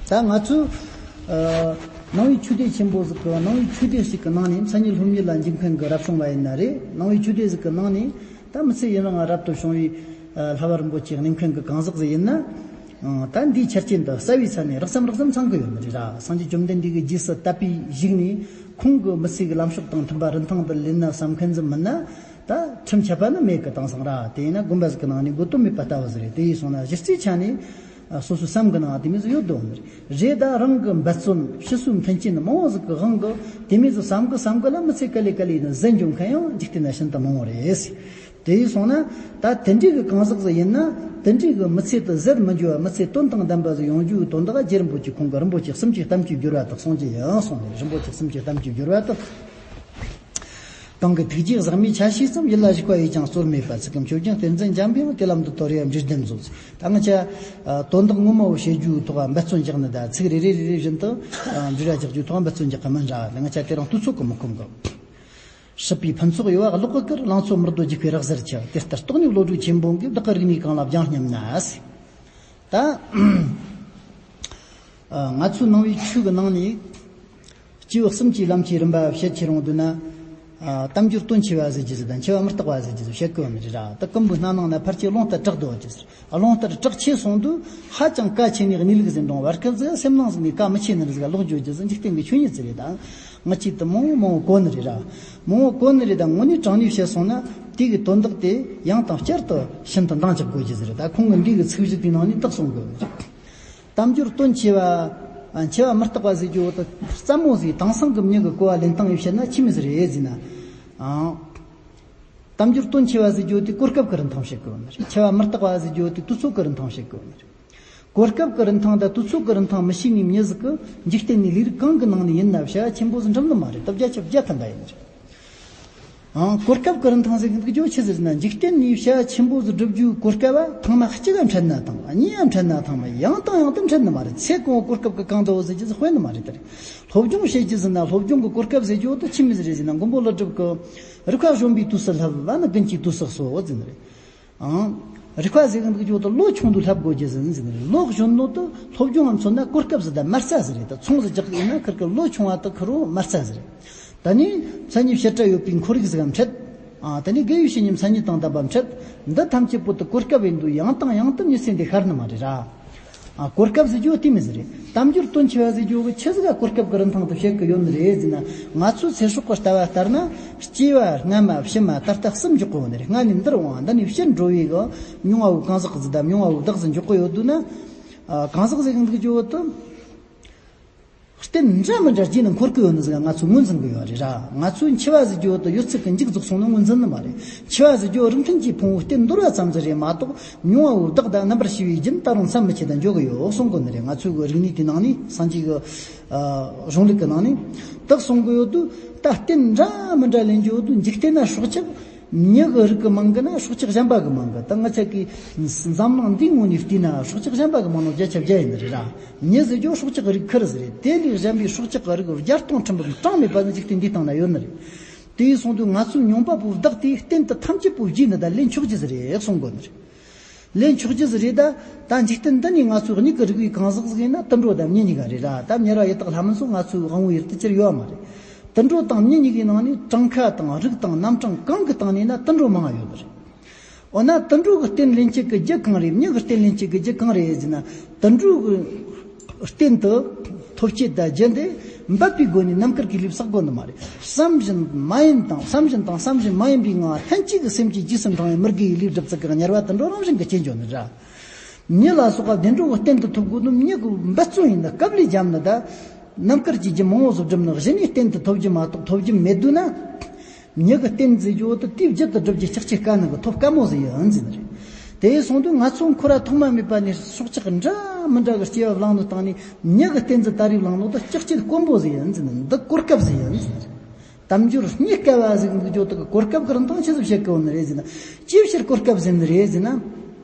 ད་ང་ཚོས་ཨ་ནང་པའི་ཆོས་སྡེ་ཆེན་པོ་ཟིག་གི། ནང་པའི་ཆོས་སྡེ་ཞིག་གི་ནང་ནས་མཚན་ཉིད་སློབ་གཉེར་ལ་འཇུག་མཁན་གྱི་རབ་བྱུང་བ་ཡིན་ན་རེད། ནང་པའི་ཆོས་སྡེ་ཟིག་གི་ནང་ནས་ད་མི་ཚེ་ཡུན་རིང་རབ་ཏུ་བྱུང་བའི་ཨ་བསླབ་པ་རིན་པོ་ཆེ་གནང་མཁན་གྱི་གང་ཟག་ཟིག་ཡིན་ན། ཨ་ད་འདིའི་ཆ་རྐྱེན་དེ་རྩ་བའི་ས་ནས་རགས་ཙམ་རགས་ཙམ་ཚང་གི་ཡོད་ནི་རེད་ར། སངས་རྒྱས་བཅོམ་ལྡན་འདས་ཀྱི་རྗེས་སུ་དད་པའི་གཞུག་ནས་ཁོང་གི་མི་ཚེ་གི་ལམ་ཕྱོགས་དང་མཐུན་པ་རིན་ཐང་དུ་ལེན་ན་བསམ་མཁན་ཟིག་མིན་ན། ད་ཁྲིམས་ཆད་པ་ནི་མེད་གི། དེང་སང་ར། དེ་ཡིན་ན་དགོན་པ་ཟིག་གི་ནང་ནས་དགོས་དོན་མེད་པ་ལྟ་བུ་ཟིག་རེད། དེ་ཡིན་སོང་ན་གཞི་རྩའི་ཆ་ནས་ཨ་སོ་སོའི་བསམ་གི་ནང་དེ་མོ་ཟིག་ཡོད་དོ་ནི་རེད། ད་རང་གི་འབད་བརྩོན་ཕྱི་སོའི་མཐུན་རྐྱེན་མང་བོ་ཟིག་གི་དབང་གིས་དེ་མོ་ཟིག་བསམ་གི་བསམ་གི་ལ་མི་ཚེ་ག་ལེ་ག་ལེ་ཡིན་ན་ཟད་འགྱོ་མཁན་ཡང་འཇིག་རྟེན་ན་ཤིན་ཏུ་མང་བོ་རེད། དེ་ཡིན་སོང་ན་ད་དེ་འདྲའི་གི་གང་ཟག་ཟིག་ཡིན་ན། དེ་འདྲའི་གི་མི་ཚེ་དེ་ཟད་མི་འགྱོ་བ། མི་ཚེ་དོན་དང་ལྡན་པ་ཟིག་ཡོང་རྒྱུའི་དོན་དག་རྗེ་རིན་པོ་ཆེ་ཁོང་གིས་རིན་པོ་ཆེ་གསུམ་གྱི་གཏམ་གྱི་སྦྱོར་བ་དེ་གསུངས་ཀྱི་ཡིན་གསུངས་ནས། རིན་པོ་ཆེ་གསུམ་གྱི་གཏམ་གྱི་སྦྱོར་བ་དེ། གང་གི་ཐུགས་རྗེས་བསགས་མི་ཆ་ཤས་ཙམ། ཡིད་ལ་ཞུགས་པ་ཡིས་ཀྱང་རྩོལ་མེད་པ། ཚིག་གམ་ཆོས་ཀྱང་བསྟན་འཛིན་འཇམ་པའི་དབང་། དེ་ལམ་དུ་དོར་ཡང་འབྲས་ལྡན་མཛོད། ད་ང་ཆ་ཨ་དོན་དག་ངོ་མ་བོ་བཤད་རྒྱུའི་ཐོག་འབད་བརྩོན་རྒྱག་ནི། ད་ཚིག་རེ་རེ་རེ་རེ་བཞིན་དུ་ཨ་འབྲེལ་བ་རྒྱག་རྒྱུའི་ཐོག་འབད་བརྩོན་རྒྱག་གི་མིན་ར། ད་ང་ཆ་དེ་རིང་དུས་ཚོད་གི་མི་ཁོམ་གི། སྲིད་པའི་ཕུན་ཚོགས་གཡོ་བ་ལོག་གི་ཁུར། ལང་ཚོ་མི་ལྡོག་འཇིགས་པའི་རག་གཟར་ཆེ། དེ་ལྟར་རྟོག་ནས་བློ་གྲོས་ཆེན་པོ་གིས། བདག་གི་རིག་ནུས་གང་ལ་སྦྱང་སྙམ་ན། ད་ཨ་ང་ཚོའི་ནང་པའི་ཆོས་གི་ནང་ནས། སྐྱེས་བུ་གསུམ་གྱི་ལམ་གྱི་རིམ་པ་བཤད་ཁྱེར་ཡོང་དུས་ན། ཨ་དལ་འབྱོར་དོན་ཆེ་བ་ཟེར་རྒྱུ་ཟིག་དང་། འཆི་བ་མི་རྟག་པ་ཟེར་རྒྱུ་ཟིག་བཤད་གི་ཡོད་ནི་རེད་ར། ད་ཀུན་པོའི་སྣང་ནང་ན་ཕལ་ཆེར་རླུང་ལྟར་གྲགས་འདུག་ཟེར། ཨ་རླུང་ལྟར་གྲགས་ཆེ་སོང་དུས་ཧ་ཅང་གལ་ཆེ་ནི་གནས་ལུགས་ཟིག་འདྲ་བར་སྐབས་ཟིག་སེམས་ནང་ཟིག་ནས་གལ་མི་ཆེ་ནི་རེད་ཟིག་ལོག་འགྱོ་རྒྱུ་ཟིག་འཇིག་རྟེན་གྱི་ཆོས་ཉིད་ཟིག་རེད། ད་ང་ཆོས་དེ་མང་བོ་མང་བོ་གོ་ནི་རེད་ར། མང་བོ་གོ་ནི་རེད། ད་དངོས་གནས་དྲང་གནས་བཤད་སོང་ན་དེ་གི་དོན་དག་དེ་ཡང་དང་བསྐྱར་དུ་ཤིན་ཏུ་འདང་རྒྱག་དགོས་རྒྱུ་ཟིག་རེད། ད་ཁོང་གི་འདི་གི་ཚིག་གཞི་དེའི་ནང་ནས་བཏགས་སོང་གི། དལ་འབྱོར་དོན་ཆེ་བ། ཨ་འཆི་བ་མི་རྟག་པ་ཟེར་རྒྱུ་བོ་དེ་སླ་མོ་ཟིག་དེང་སང་གི་མྱི་གི་གོ་བ་ལེན་སྟངས་ཡིན་བཤད་ན་ཆི་མོ་ཟིག་རེད་ཟེར་ན། ཨང་། དལ་འབྱོར་དོན་ཆེ་བ་ཟེར་རྒྱུ་བོ་དེ་གོ་སྐབས་ཀྱི་རིན་ཐང་བཤད་གི་ཡོད་ནི་རེད། འཆི་བ་མི་རྟག་པ་ཟེར་རྒྱུ་བོ་དེ་དུས་ཚོད་ཀྱི་རིན་ཐང་བཤད་གི་ཡོད་ནི་རེད། གོ་སྐབས་ཀྱི་རིན་ཐང་དང་དུས་ཚོད་ཀྱི་རིན་ཐང་མི་ཤེས་ནི་མྱི་ཟིག་གིས་འཇིག་རྟེན་ནས་ལས་རིགས་གང་གི་ནང་ནས་ཡིན་ན་བྱ་བ་ཆེན་པོ་ཟིག་འགྲུབ་ནི་མ་རེད། ད་བརྒྱ་ཆ་བརྒྱ་ཐམ་པ་ཡིན་ནི་རེད། ཨང་། གོ་སྐབས་ཀྱི་རིན་ཐང་ཟེར་གི་འདུག་རྒྱུ་ཆི་ཟེར་ན། འཇིག་རྟེན་ནས་བྱ་བ་ཆེན་པོ་ཟིག་སྒྲུབ་རྒྱུའི་གོ་སྐབས་བ་ཐེངས་མ་གཅིག་ག་འཕྲད་ན་ཐང་། གཉིས་ཀ་འཕྲད་ན་ཐང་མ། ཡང་དང་ཡང་དུ་འཕྲད་ནི་མ་རེད། ཚེ་གང་བོ་གོ་སྐབས་ཀྱི་གང་དུ་བོ་ཟེར་རྒྱུ་ཟིག་དཔེ་ནི་མ་རེད། ད་རེད། སློབ་སྦྱོང་བྱེད་རྒྱུ་ཟེར་ན་སློབ་སྦྱོང་གི་གོ་སྐབས་ཟེར་རྒྱུ་དེ་ཆི་མོ་ཟིག་རེད་ཟེར་ན། མགོན་པོ་ཀླུ་སྒྲུབ་ཀྱིས་རིག་པ་གཞོན་པའི་དུས་སུ་བསླབ་པ་ནི་དགུན་གྱི་དུས་སུ་གསོ་ཟེར་ནི་རེད། ཨང་། རིག་པ་ཟེར་གི་འདུག་རྒྱུ་དེ་ལོ་ཆུང་དུས་བསླབ་དགོས་རྒྱུ་ཟིག་ཡིན་ཟེར་ནི་རེད། ལོ་གཞོན་ནོ་དེ་སློབ་སྦྱོང་ལ་མཚོན་ན་གོ་སྐབས་ཟིག་དང་མ་རྩ་ཟིག་རེད། ད་ཚོང་ཟིག་རྒྱག་གི་ཡིན་ན་ཁིར་གི་ལོ་ཆུང་བ་དེ་ཁེར་རོ་མ་རྩ་ཟིག་རེད། ད་ནི་མཚན་ཉིད་ཞེ་དྲག་ཡོད་པའི་ཁོར་ཡུག་ཟིག་ག་འཕྲད། ཨ་ད་ནི་དགེ་བའི་བཤེས་གཉེན་མཚན་ཉིད་དང་ལྡན་པ་འཕྲད། འདི་ཐམས་ཅད་པོ་དེ་གོ་སྐབས་ཡིན་དུས་ཡང་དང་ཡང་དུ་མྱི་ཚེ་འདི་ཤར་ནི་མ་རེད་ར། ཨ་གོ་སྐབས་ཟེར་རྒྱུ་དེ་མོ་ཟིག་རེད། དལ་འབྱོར་དོན་ཆེ་བ་ཟེར་རྒྱུ་གི་ཆི་ཟིག་ག་གོ་སྐབས་ཀྱི་རིན་ཐང་དེ་བཤད་གི་ཡོད་ནི་རེད་ཟེར་ན། ང་ཚོའི་ཚེ་སྲོག་གི་ལྟ་བ་ལྟར་ན། སྐྱེ་བ་སྔ་མ་ཕྱི་མ་ད་ལྟ་གསུམ་འཇོག་གི་ཡོད་ནི་རེད། སྔ་ནས་འདིར་འོང་བ། འདི་ནས་ཕྱིར་འགྲོ་བའི་གི་མྱོང་བ་བོ་གང་ཟག་གི་ཟིག་དང་མྱོང་བ་བོ་བདག་ཟིག་འཇོག་གི་ཡོད་དུས་ན། ཨ་གང་ཟག་ཟེར་གི་འདུག་རྒྱུ་བོ་དེ། རྟེན་འདྲ་མི་འདྲ་རྒྱས་ནས་འཁོར་གི་ཡོད་ནི་ཟིག་ང་ཚོས་ངོས་འཛིན་གི་ཡོད་རེད་ར། ང་ཚོས་འཆི་བ་ཟེར་རྒྱུ་དེ་ཡོད་ཚད་ཀྱི་མཇུག་རྫོགས་སོང་ནི་ངོས་འཛིན་ནི་མ་རེད། འཆི་བ་ཟེར་རྒྱུ་རིགས་མཐུན་གྱི་ཕུང་པོའི་རྟེན་འདོར་བ་ཙམ་ཟིག་རེད་མ་གཏོགས། མྱོང་བ་བོ་བདག་དང་རྣམ་པར་ཤེས་པའི་རྒྱུན་ད་རུང་མཚམས་མི་ཆད་དུ་འཇོག་གི་ཡོད་གསུང་གོ་ནི་རེད། ང་ཚོའི་གི་རིག་གནས་དེའི་ནང་ནས། སངས་རྒྱས་ཀྱི་ཨ་གཞུང་ལུགས་ཀྱི་ནང་ནས་དེ་གསུང་གི་ཡོད་དུས། ད་རྟེན་འདྲ་མི་འདྲ་ལེན་རྒྱུ་ཡོད་དུས། འཇིག་རྟེན་ན་སྲོག་ཆགས། མྱི་གི་རིགས་ཀྱི་མང་གི་ན་སྲོག་ཆགས་གཞན་པ་གི་མང་གི། ད་ང་ཚོ་གི་འཛམ་གླིང་འདིའི་ངོས་ནས་བལྟས་ན་སྲོག་ཆགས་གཞན་པ་གི་མང་ནོ་བརྒྱ་ཆ་བརྒྱ་ཡིན་ནི་རེད་ར། མྱི་ཟེར་རྒྱུ་སྲོག་ཆགས་རིགས་ཁེར་ཟིག་རེད། དེ་ལས་གཞན་པའི་སྲོག་ཆགས་ཀྱི་རིགས་བརྒྱ་སྟོང་ཁྲི་འབུམ་གྲངས་མེད་པ་ནི་འཇིག་རྟེན་འདིའི་སྟེང་ན་ཡོད་ནི་རེད། དེ་ཡིན་སོང་དུས་ང་ཚོས་མྱོང་བ་པོ་བདག་དེའི་རྟེན་དེ་ཐམས་ཅད་པོ་བརྗེས་ནས་ད་ལེན་ཆོག་རྒྱུ་ཟིག་རེད་གསུང་གོ་ནི་རེད། ལེན་ཆོག་རྒྱུ་ཟིག་རེད། ད་ད་འཇིག་རྟེན་འདི་ནས་ང་ཚོའི་མྱི་གི་རིགས་པའི་གང་ཟག་ཟིག་ཡིན་ན། དུད་འགྲོ་དང་མྱི་གཉིས་ཀ་རེད་ར། ད་མྱི་ར་ཡི་དྭགས་ལྷ་མི་ཚོ་ང་ཚོའི་དབང་བོའི་ཡུལ་དུ་ཅིར་ཡོད་མ་རེད། དུད་འགྲོ་དང་མྱི་གཉིས་ཀའི་ནང་ནས་གྲངས་ཀ་དང་རིགས་དང་རྣམ་གྲངས་གང་གི་སྟེང་ནས་ན་དུད་འགྲོ་མང་བ་ཡོད་པ་རེད། འོ་ན་དུད་འགྲོ་གི་རྟེན་ལེན་བྱེད་ཀྱི་རྒྱུ་གང་རེད། མྱི་གི་རྟེན་ལེན་བྱེད་ཀྱི་རྒྱུ་གང་རེད་ཟེར་ན། དུད་འགྲོ་གི་རྟེན་དུ་ཐོབ་བྱེད་དང་རྒྱུ་འདི་འབད་པའི་སྒོ་ནས་རྣམ་དཀར་གྱི་ལུས་བསགས་དགོས་ནི་མ་རེད། བསམ་བཞིན་མ་ཡིན་དང་། བསམ་བཞིན་དང་བསམ་བཞིན་མ་ཡིན་པའི་ངང་ལྷན་སྐྱེས་ཀྱི་སེམས་ཀྱི་རྗེས་སུ་འབྲང་བའི་མི་དགེ་བའི་ལས་སྒྲུབ་ཚུལ་གྱི་དམྱལ་བ་དུད་འགྲོ་རང་བཞིན་གྱིས་སྐྱེ་འགྱོ་ནི་རེད། མྱི་ལ་སོགས་པ་བདེ་འགྲོ་གི་རྟེན་དུ་ཐོབ་དགོས་ནི། མྱི་གི་འབད་བརྩོན་ཡིན་ན་སྐབས་ལས་རྒྱབ་ནི། ད་རྣམ་དཀར་གྱི་རྒྱུ་མང་བོ་ཟིག་བསྒྲུབས་ནི་གཞི་ནས་རྟེན་དུ་ཐོབ་རྒྱུ་མ་གཏོགས་ཐོབ་རྒྱུ་མེད་དུས་ན། མྱི་གི་རྟེན་ཟེར་རྒྱུ་དེ་དུས་རྒྱུན་དུ་བསྒྲུབ་རྒྱུ་ལྕགས་ཀྱི་དཀའ་ནི་གི་ཐོབ་དཀའ་མོ་ཟིག་ཡིན་ཟེར་ནི་རེད། དེ་ཡིན་སོང་དུས་ང་ཚོ་འཁོར་བ་ཐོག་མ་མེད་པ་ནས་སྲོག་ཆགས་འདྲ་མི་འདྲ་གི་སྐྱེ་བ་བླངས་ནོ་སྟེང་ནས་མྱི་གི་རྟེན་ཟེར་ད་རེས་བླངས་ནོ་དེ་ལྕགས་ཀྱི་དཀོན་པོ་ཟིག་ཡིན་ཟེར་ནི། འདི་གོ་སྐབས་ཟིག་ཡིན་ཟེར་ནི་རེད། དལ་འབྱོར་རྙེད་དཀའ་བ་ཟིག་འདུག་རྒྱུ་དག་གི་གོ་སྐབས་ཀྱི་རིན་ཐང་ཆི་ཟིག་བཤད་གི་ཡོད་ནི་རེད་ཟེར་ན། ཅིའི་ཕྱིར་གོ་སྐབས་ཟེར་ནི་རེད་ཟེར་ན།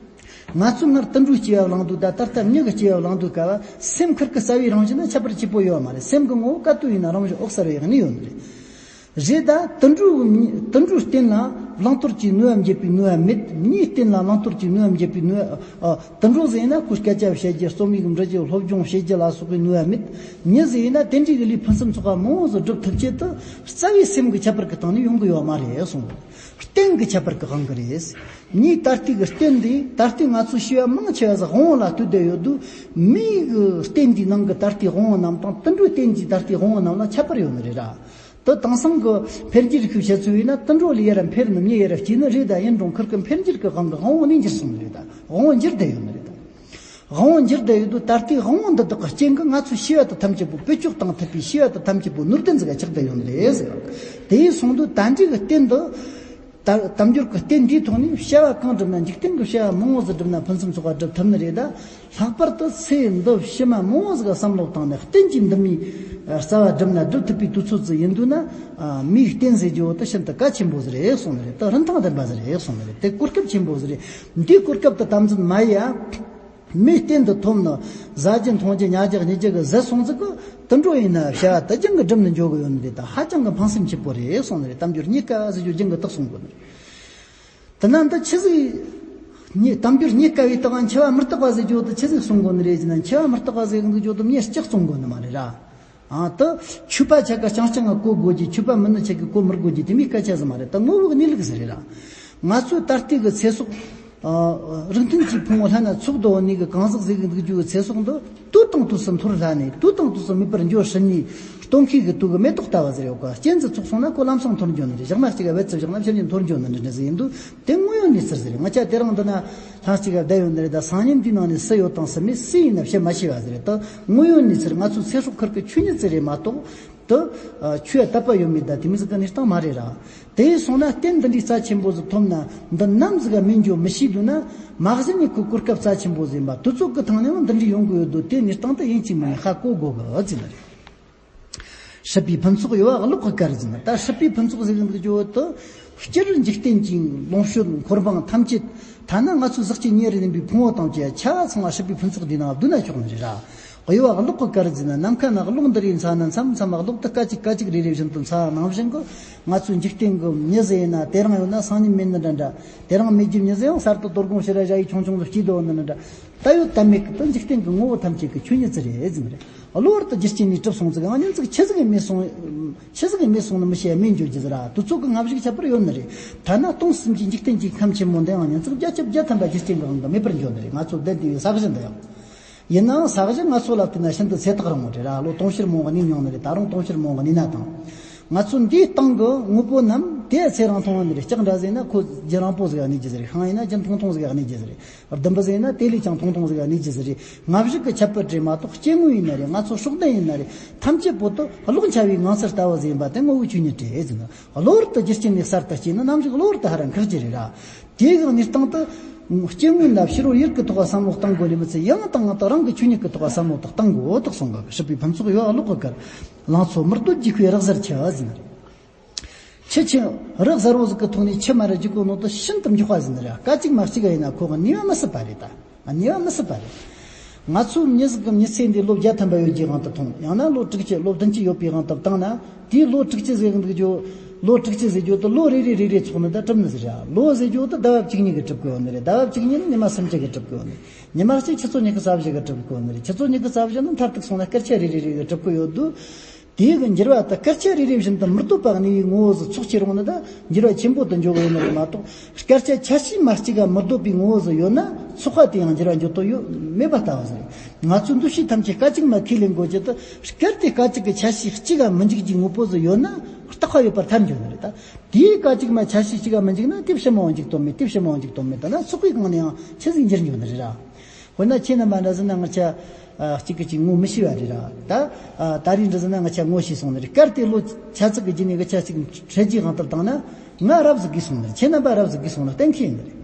ང་ཚོ་སྔར་དུད་འགྲོའི་སྐྱེ་བ་བླངས་དུས་ད་ད་ལྟ་མྱི་གི་སྐྱེ་བ་བླངས་དུས་སྐབས་བ་སེམས་ཁུར་གི་རྩ་བའི་རང་བཞིན་ན་ཁྱད་པར་ཆེ་པོ་ཡོད་མ་རེད། སེམས་ཀྱི་ངོ་བོ་ག་དུས་ཡིན་ན་རང་བཞིན་འོད་གསལ་བའི་གནས་ཡོད་ནི་རེད། རེད་ད། དུད་འགྲོ་དུད་འགྲོའི་རྟེན་ལ་བླང་དོར་གྱི་ནུས་པ་འབྱེད་པའི་ནུས་པ་མེད། མྱིའི་རྟེན་ལ་བླང་དོར་གྱི་ནུས་པ་འབྱེད་པའི་ནུས་པ། ཨ། དུད་འགྲོ་ཟེར་ན་ཁོའི་སྐད་ཆ་བཤད་རྒྱུ། རྩོམ་ཡིག་འབྲི་རྒྱུ། སློབ་སྦྱོང་བྱེད་རྒྱུ་ལ་སོགས་པའི་ནུས་པ་མེད། མྱི་ཟེར་ན་དེ་འདྲའི་གི་ལས་ཕུན་སུམ་ཚོགས་པ་མང་བོ་ཟིག་སྒྲུབ་ཐུབ་ཆེད་དུ་རྩ་བའི་སེམས་ཀྱི་ཁྱད་པར་གྱི་སྟེང་ནས་ཡོང་གི་ཡོད་མ་རེད་གསུངས། རྟེན་གྱི་ཁྱད་པར་གྱི་དབང་གིས་རེད། མྱིའི་ད་ལྟའི་གི་རྟེན་འདི་ད་ལྟའི་ང་ཚོ་སྐྱེ་བ་མང་ཆེ་བ་ཟིག་དབང་བོ་ལ་ལྟོས་བསྡད་ཡོད་དུས། མིའི་གི་རྟེན་འདིའི་ནང་གི་ད་ལྟའི་དབང་བོ་རྣམས་དང་དུད་འགྲོའི་རྟེན་གྱི་ད་ལྟའི་དབང་བོ་རྣམས་ལ་ཁྱད་པར་ཡོད་ནི་རེད་ར། དེ་དེང་སང་གི་འཕེལ་འགྱུར་ཤུགས་ཆེ་ཚུལ་ཡིན་ན། དུད་འགྲོ་ལས་ཡར་འཕེལ་ནི་མྱི་ཡར་སྐྱེ་ནི་རེད། ད་ཡིན་རུང་ཁུར་གི་འཕེལ་འགྱུར་གི་དབང་གིས་དབང་བོ་ནས་འགྱུར་སོང་ནི་རེད། ད་དབང་བོ་འགྱུར་བསྡད་ཡོད་ནི་རེད། ད་དབང་བོ་འགྱུར་བསྡད་ཡོད་དུས་ད་ལྟའི་དབང་བོ་འདི་དག་གི་རྐྱེན་གྱིས་ང་ཚོའི་སྐྱེ་བ་དེ་ཐམས་ཅད་པོ་བེད་སྤྱོད་གཏང་ཐུབ་པའི་སྐྱེ་བ་དེ་ཐམས་ཅད་པོ་ནུས་ལྡན་ཟིག་ག་ཆགས་བསྡད་ཡོད་ནི་རེད་ཟེར། དེ་ཡིན་སོང་དུས་ད་འདྲའི་གི་རྟེན་འདི། ད་དལ་འབྱོར་གྱི་རྟེན་འདིའི་ཐོག་ནས་བྱ་བ་གང་བསྒྲུབས་ན། འཇིག་རྟེན་གྱི་བྱ་བ་མང་བོ་ཟིག་བསྒྲུབས་ན་ཕུན་སུམ་ཚོགས་པ་སྒྲུབ་ཐུབ་ནི་རེད། ད་ལྷག་པར་དུ་ཚེ་འདི་ཕྱི་མ་མང་བོ་ཟིག་ག་བསམ་བློ་བཏང་ནས་རྟེན་གྱི་འདི་མོའི་རྩ་བ་བསྒྲུབས་ན་སྒྲུབ་ཐུབ་པའི་དུས་ཚོད་ཟིག་ཡིན་དུས་ན། ཨ། མིའི་རྟེན་ཟེར་རྒྱུ་བོ་དེ་ཤིན་ཏུ་གལ་ཆེན་པོ་ཟིག་རེད་གསུངས་ནི་རེད། དེ་རིན་ཐང་ལྡན་པ་ཟིག་རེད་གསུངས་ནི་རེད། དེ་གོ་སྐབས་ཆེན་པོ་ཟིག་རེད། འདིའི་གོ་སྐབས་དེ་དམ་འཛིན་མ་ཡེ་ཡ། མིའི་རྟེན་དུ་ཐོབ་ནི། ཟ་རྒྱུ་འཐུང་རྒྱུ་ཉལ་རྒྱུ་གཉིད་རྒྱུ་གི་ཟད་སོང་ཟིག་གི་དུད་འགྲོ་ཡིན་ན་བྱ་བ་དེ་རྒྱང་གི་སྒྲུབ་ནས་འཇོག་གི་ཡོད་ནི་རེད། ད་ཧ་ཅང་གི་ཕངས་སེམས་ཆེ་པོ་རེད་གསུངས་ནི་རེད། དལ་འབྱོར་རྙེད་དཀའ་ཟེར་རྒྱུ་རྒྱང་གི་དེ་གསུང་གོ་ནི་རེད། དེ་ན་འདི་ཆི་ཟིག་ནི་དལ་འབྱོར་རྙེད་དཀའ་བའི་རྟགས། འཆི་བ་མི་རྟག་པ་ཟེར་རྒྱུ་དེ་ཆི་ཟིག་གསུང་གོ་ནི་རེད་ཟེར་ན། འཆི་བ་མི་རྟག་པ་ཟེར་འདུག་རྒྱུ་དེ་མྱི་གཅིག་གསུང་གོ་ནི་མ་རེད་ར། ཨ། དེ་ཆོས་པ་ཆ་ག་རྐྱང་རྐྱང་གིས་གོ་དགོས་རྒྱུ། ཆོས་པ་མིན་ནི་ཆ་གིས་གོ་མི་དགོས་རྒྱུ་དེ་མོའི་སྐད་ཆ་ཟིག་མ་རེད། དེ་དངོས་པོའི་གནས་ལུགས་ཟིག་རེད་ར། ང་ཚོའི་ད་ལྟའི་གི་ཚེ་སྲོག་ཨ། རིགས་མཐུན་གྱི་ཕུང་བོ་ལྷན་ན་ཚོགས་བསྡད་ནི་གི་གང་ཟག་ཟིག་གི་འདུག་རྒྱུ་གི་ཚེ་སྲོག་འདི་དུས་དང་དུས་སུ་འཐོར་སླ་ནས། དུས་དང་དུས་སུ་མེད་པར་འགྱུར་སྲིད་ནི། སྟོན་ཁའི་གི་དུས་གི་མེ་ཏོག་ལྟ་བུ་ཟིག་ཡོད་ག། གཅན་གཟན་ཚོགས་སོང་ན་ཁོ་ལམ་སང་འཐོར་འགྱོ་ནི་རེད། ཞག་མ་གཅིག་ག་བལ་ཙི་བཞག་ན་ཕྱིར་འཐོར་འགྱོ་ནི་རེད་ཟེར་ཡིན་དུས། དེ་དངོས་ཡོད་གནས་ཚུལ་ཟིག་རེད། ང་ཅག་དེ་རིང་འདི་ན་ལྷན་ཅིག་ག་བསྡད་ཡོད་ནི་རེད། ད་སང་ཉིན་འདིའི་ནང་ནས་སུ་ཡོད་དང་སུ་མེད། སུ་ཡིན་ན་བཤད་མ་ཤེས་པ་ཟིག་རེད། ད་དངོས་ཡོད་གནས་ཚུལ། ང་ཚོའི་ཚེ་སྲོག་ཁུར་གི་ཆོས་ཉིད་ཟིག་རེད་མ་གཏོགས། དེ་ཆོས་དད་པ་ཡོད་མེད་ད་དེ་མོ་ཟིག་གི་གནས་སྟངས་མ་རེད་ར། དེ་སོང་ན་རྟེན་འདི་འདྲའི་རྩ་ཆེན་པོ་ཟིག་ཐོབ་ན། འདི་ནམ་ཟིག་ག་སྨིན་འགྱོ་མི་ཤེས་དུས་ན། མ་གཞི་ནས་ཁོ་གོ་སྐབས་རྩ་ཆེན་པོ་ཟིག་ཡིན་པ། དུས་ཚོད་ཀྱི་ཐང་ནས་ཡང་འདི་འདྲའི་ཡོང་གི་ཡོད་དུས། དེ་གནས་སྟངས་དེ་ཡིན་གཅིག་མིན་གཉིས་ཧ་གོ་དགོས་གི་ཟེར་ནི་རེད། སྲིད་པའི་ཕུན་ཚོགས་གཡོ་བ་གློག་གི་གར་ཟེར་ན། ད་སྲིད་པའི་ཕུན་ཚོགས་ཟེར་གི་འདུག་རྒྱུ་བོ་དེ། སྤྱིར་འཇིག་རྟེན་གྱི་ལོངས་སྤྱོད་འཁོར་འབངས་ཐམས་ཅད། ཐ་ན་ང་ཚོའི་ཟག་བཅས་ཉེ་རུ་ལྡན་པའི་ཕུང་པོ་དང་བཅས་ཆ་ཚང་བ་སྲིད་པའི་ཕུན་ཚོགས་འདིའི་ནང་བསྡུས་ན་ཆོག་ནི་རེད་ར། གཡོ་བ་གློག་གི་གར་ཟེར་ན། ནམ་མཁའ་ན་གློག་འདི་རེ་འཚ་ན། མཚམས་མཚམས་གློག་དེ་སྐད་ཅིག་སྐད་ཅིག་རེ་རེ་བཞིན་དུ་འཚ་བ་ནང་བཞིན་གྱི། ང་ཚོའི་འཇིག་རྟེན་གྱི་མྱི་ཟེར་ཡིན་ན། དེ་རིང་ཡོད་ན་སང་ཉིན་མེད་ནི་འདྲ་འདྲ། དེ་རིང་མེད་རྒྱུ་མྱི་ཟེར་ཡང་གསར་དུ་དོ་དགོང་ཕྱི་ར་ཞ་ཡི་ཆུང་ཆུང་དུ་སྐྱེས་དོ་ནི་འདྲ་འདྲ། ད་ཡོད་ད་མེད་ཀྱི་དེ་འཇིག་རྟེན་གྱི་ངོ་བོ་ཐམས་ཅད་ཀྱི་ཆོས་ཉིད་ཟིག་རེད་ཟེར་ནི་རེད། གློ་བུར་དུ་རྒྱུ་རྐྱེན་ནས་གྲུབ་སོང་ཟིག། ཨ་ནི་ཟིག་ཆི་ཟིག་གིས་མེད་སོང་། ཆི་ཟིག་གིས་མེད་སོང་ནི་མི་ཤེས། མེད་འགྱོ་རྒྱུ་ཟིག་ར། དུས་ཚོད་ཀྱི་སྔ་གཞུག་ཁྱད་པར་ཡོད་ནི་རེད། ཐ་ན་སྟོང་གསུམ་གྱི་འཇིག་རྟེན་གྱི་ཁམས་ཆེན་མོ་འདི་ཡང་ཨ་ནི་ཟིག་བརྒྱ་ཆ་བརྒྱ་ཐམ་པ་རྒྱུ་རྐྱེན་གྱི་དབང་གིས་མེད་པར་འགྱོ་ནི་རེད། ང་ཚོ་བསྡད་དེ་ས་གཞི་འདི་ཡང་། ཡིན་ནའང་ས་གཞི་ང་ཚོ་ལ་བལྟས་ན་ཤིན་ཏུ་ཚེ་ཐག་རིང་བོ་རེད་ར། ལོ་དུང་ཕྱུར་མང་བོ་གནས་མྱོང་ནི་རེད། ད་རུང་དུང་ཕྱུར་མང་བོ་གནས་ན་ཐང་། ང་ཚོ་འདིའི་སྟེང་གི་དངོས་པོ་རྣམས་དེ་ཚེ་རིང་ཐུང་བ་ནི་རེད། ལྕགས་འདྲ་ཟེར་ན་ཁོ་རྒྱུན་རིང་པོ་ཟིག་ག་གནས་རྒྱུ་ཟིག་རེད། ཤིང་ཡིན་ན་རྒྱུན་ཐུང་ཐུང་ཟིག་ག་གནས་རྒྱུ་ཟིག་རེད། ལྡུམ་བུ་ཟེར་ན་དེ་ལས་ཀྱང་ཐུང་ཐུང་ཟིག་ག་གནས་རྒྱུ་ཟིག་རེད། སྔ་གཞུག་གི་ཁྱད་པར་རེད་མ་གཏོགས། སྐྱེ་དངོས་ཡིན་ན་རེད། ང་ཚོ་སྲོག་ལྡན་ཡིན་ན་རེད། ཐམས་ཅད་པོ་དེ་གློག་འཆར་བའི་ངང་ཚུལ་ལྟ་བུ་ཟིག་ཡིན་པ་དེ་དངོས་པོའི་ཆོས་ཉིད་རེད་ཟེར་ན། གློ་བུར་དུ་རྒྱུ་རྐྱེན་ནས་གསར་དུ་སྐྱེས་ན་ནམ་ཞིག་གློ་བུར་དུ་ཧ་ར་འགག་རྒྱུ་རེད་ར། དེ་གི་གནས་སྟངས་དེ། སྐྱེ་དངོས་ལ་ཕྱི་རོལ་ཡུལ་གྱི་ཐོག་ག་བསམ་བློ་གཏང་དགོས་ནི་མི་ཚད། ཡང་དང་ཡང་དུ་རང་གི་ཆོས་ཉིད་ཀྱི་ཐོག་ག་བསམ་བློ་དེ་གཏང་དགོས་དག་གསུང་གི། སྲིད་པའི་ཕུན་ཚོགས་གཡོ་བ་གློག་གི་གར། ལང་ཚོ་མི་སྡོད་རྒྱུ་ཁའི་རི་གཟར་ཆེ་བ་ཟེར་ནི་རེད། ཆུ་ཆེན་རི་གཟར་བོ་ཟིག་གི་ཐོག་ནས་ཆུ་མར་རྒྱུག་གོ་ནོ་དེ་ཤིན་ཏུ་མགྱོགས་པ་ཟེར་ནི་རེད། སྐད་ཅིག་མ་གཅིག་ག་ཡིན་ན་ཁོ་གི་ནུས་པ་མི་སྲིད་པ་རེད་ད། ནུས་པ་མི་སྲིད་པ་རེད། ང་ཚོའི་མྱི་ཟིག་གི་མྱི་ཚེ་འདི་ལོ་བརྒྱ་ཐམ་པ་ཡོད་རྒྱུའི་དབང་དུ་ཐོངས། ཡང་ན་ལོ་དྲུག་ཅུ་ལོ་བདུན་ཅུ་ཡོད་པའི་དབང་དུ་བཏང་ན། དེའི་ལོ་དྲུག་ཅུ་ཟེར་གི་འདུག་རྒྱུ། ལོ་དྲུག་ཅུ་ཟེར་རྒྱུ་དེ་ལོ་རེ་རེ་རེ་རེ་ཚོགས་ནི་ད་གྲུབ་ནི་ཟིག་རེད། ལོ་ཟེར་རྒྱུ་དེ་ཟླ་བ་བཅུ་གཉིས་གི་གྲུབ་གི་ཡོད་ནི་རེད། ཟླ་བ་བཅུ་གཉིས་ནི་ཉི་མ་སུམ་ཅུ་གི་གྲུབ་གི་ཡོད་ནི་རེད། ཉི་མ་གཅིག་ཆུ་ཚོད་ཉི་ཤུ་རྩ་བཞི་གི་གྲུབ་གི་ཡོད་ནི་རེད། ཆུ་ཚོད་ཉི་ཤུ་རྩ་བཞི་ནི་མཐར་ཐུག་སོང་ན་སྐར་ཆ་རེ་རེ་རེ་རེ་གྲུབ་གི་ཡོད་དུས། དེའི་གི་འགྱུར་བ་དེ་སྐར་ཆ་རེ་རེ་བཞིན་དུ་མི་སྡོད་པ་གནས་པའི་ངོ་བོ་ཟིག་ཚོགས་ཀྱི་རུང་ནི་ད་འགྱུར་བ་ཆེན་པོ་དུ་འགྱོ་གི་ཡོད་ནི་རེད་མ་གཏོགས། སྐར་ཆ་ཆ་ཤས་མ་གཅིག་ག་མི་སྡོད་པའི་ངོ་བོ་ཟིག་ཡོད་ན། ཚོགས་པ་དེ་ཡང་འགྱུར་བ་འགྱོ་དོ་ཡོད་མེད་པ་ལྟ་བུ་ཟིག་རེད། ང་ཚོའི་འདུ་ཤེས་ཐམས་ཅད་སྐད་ཅིག་མ་ཁས་ལེན་དགོས་ཀྱི་དེ། སྐར་དེ་སྐད་ཅིག་གི་ཆ་ཤས་གཅིག་ག་མི་འཇིག་རྒྱུའི་དངོས་པོ་ཟིག་ཡོད་ན་རྟག་པ་ཡོད་པར་ཐལ་འགྱོ་ནི་རེད་ད། དེའི་སྐད་ཅིག་མ་ཆ་ཤས་གཅིག་ག་མི་འཇིག་ན་དེ་ཕྱི་མ་འཇིག་དོན་མེད། དེ་ཕྱི་མ་འཇིག་དོན་མེད། ད་ན་ཚོགས་པའི་སྒང་ནས་ཡང་ཆི་ཟིག་འགྱུར་འགྱོ་ནི་རེད་ར། དཔེར་ན་ཁྱེད་རྣམ་པ་འདྲ་ཟེར་ན་ང་ཆ་ཨ་གཅིག་གི་གཅིག་ངོ་མི་ཤེས་པ་རེད་ར། ད་ཨ་ད་རེས་འདྲ་ཟེར་ན་ང་ཆ་ངོ་ཤེས་སོང་ནི་རེད། སྐར་དེ་ལོ་ཆ་ཚིག་གི་རྗེས་ནས་གི་ཆ་ཚིག་འཕྲད་རྒྱུའི་དབང་དུ་བཏང་ན་ང་རབ་ཟིག་གིས་སོང་ནི་རེད། ཁྱེད་རྣམ་པ་རབ་ཟིག་གིས་སོང་ན་གཏན་འཁེལ་ཡིན་ནི་རེད།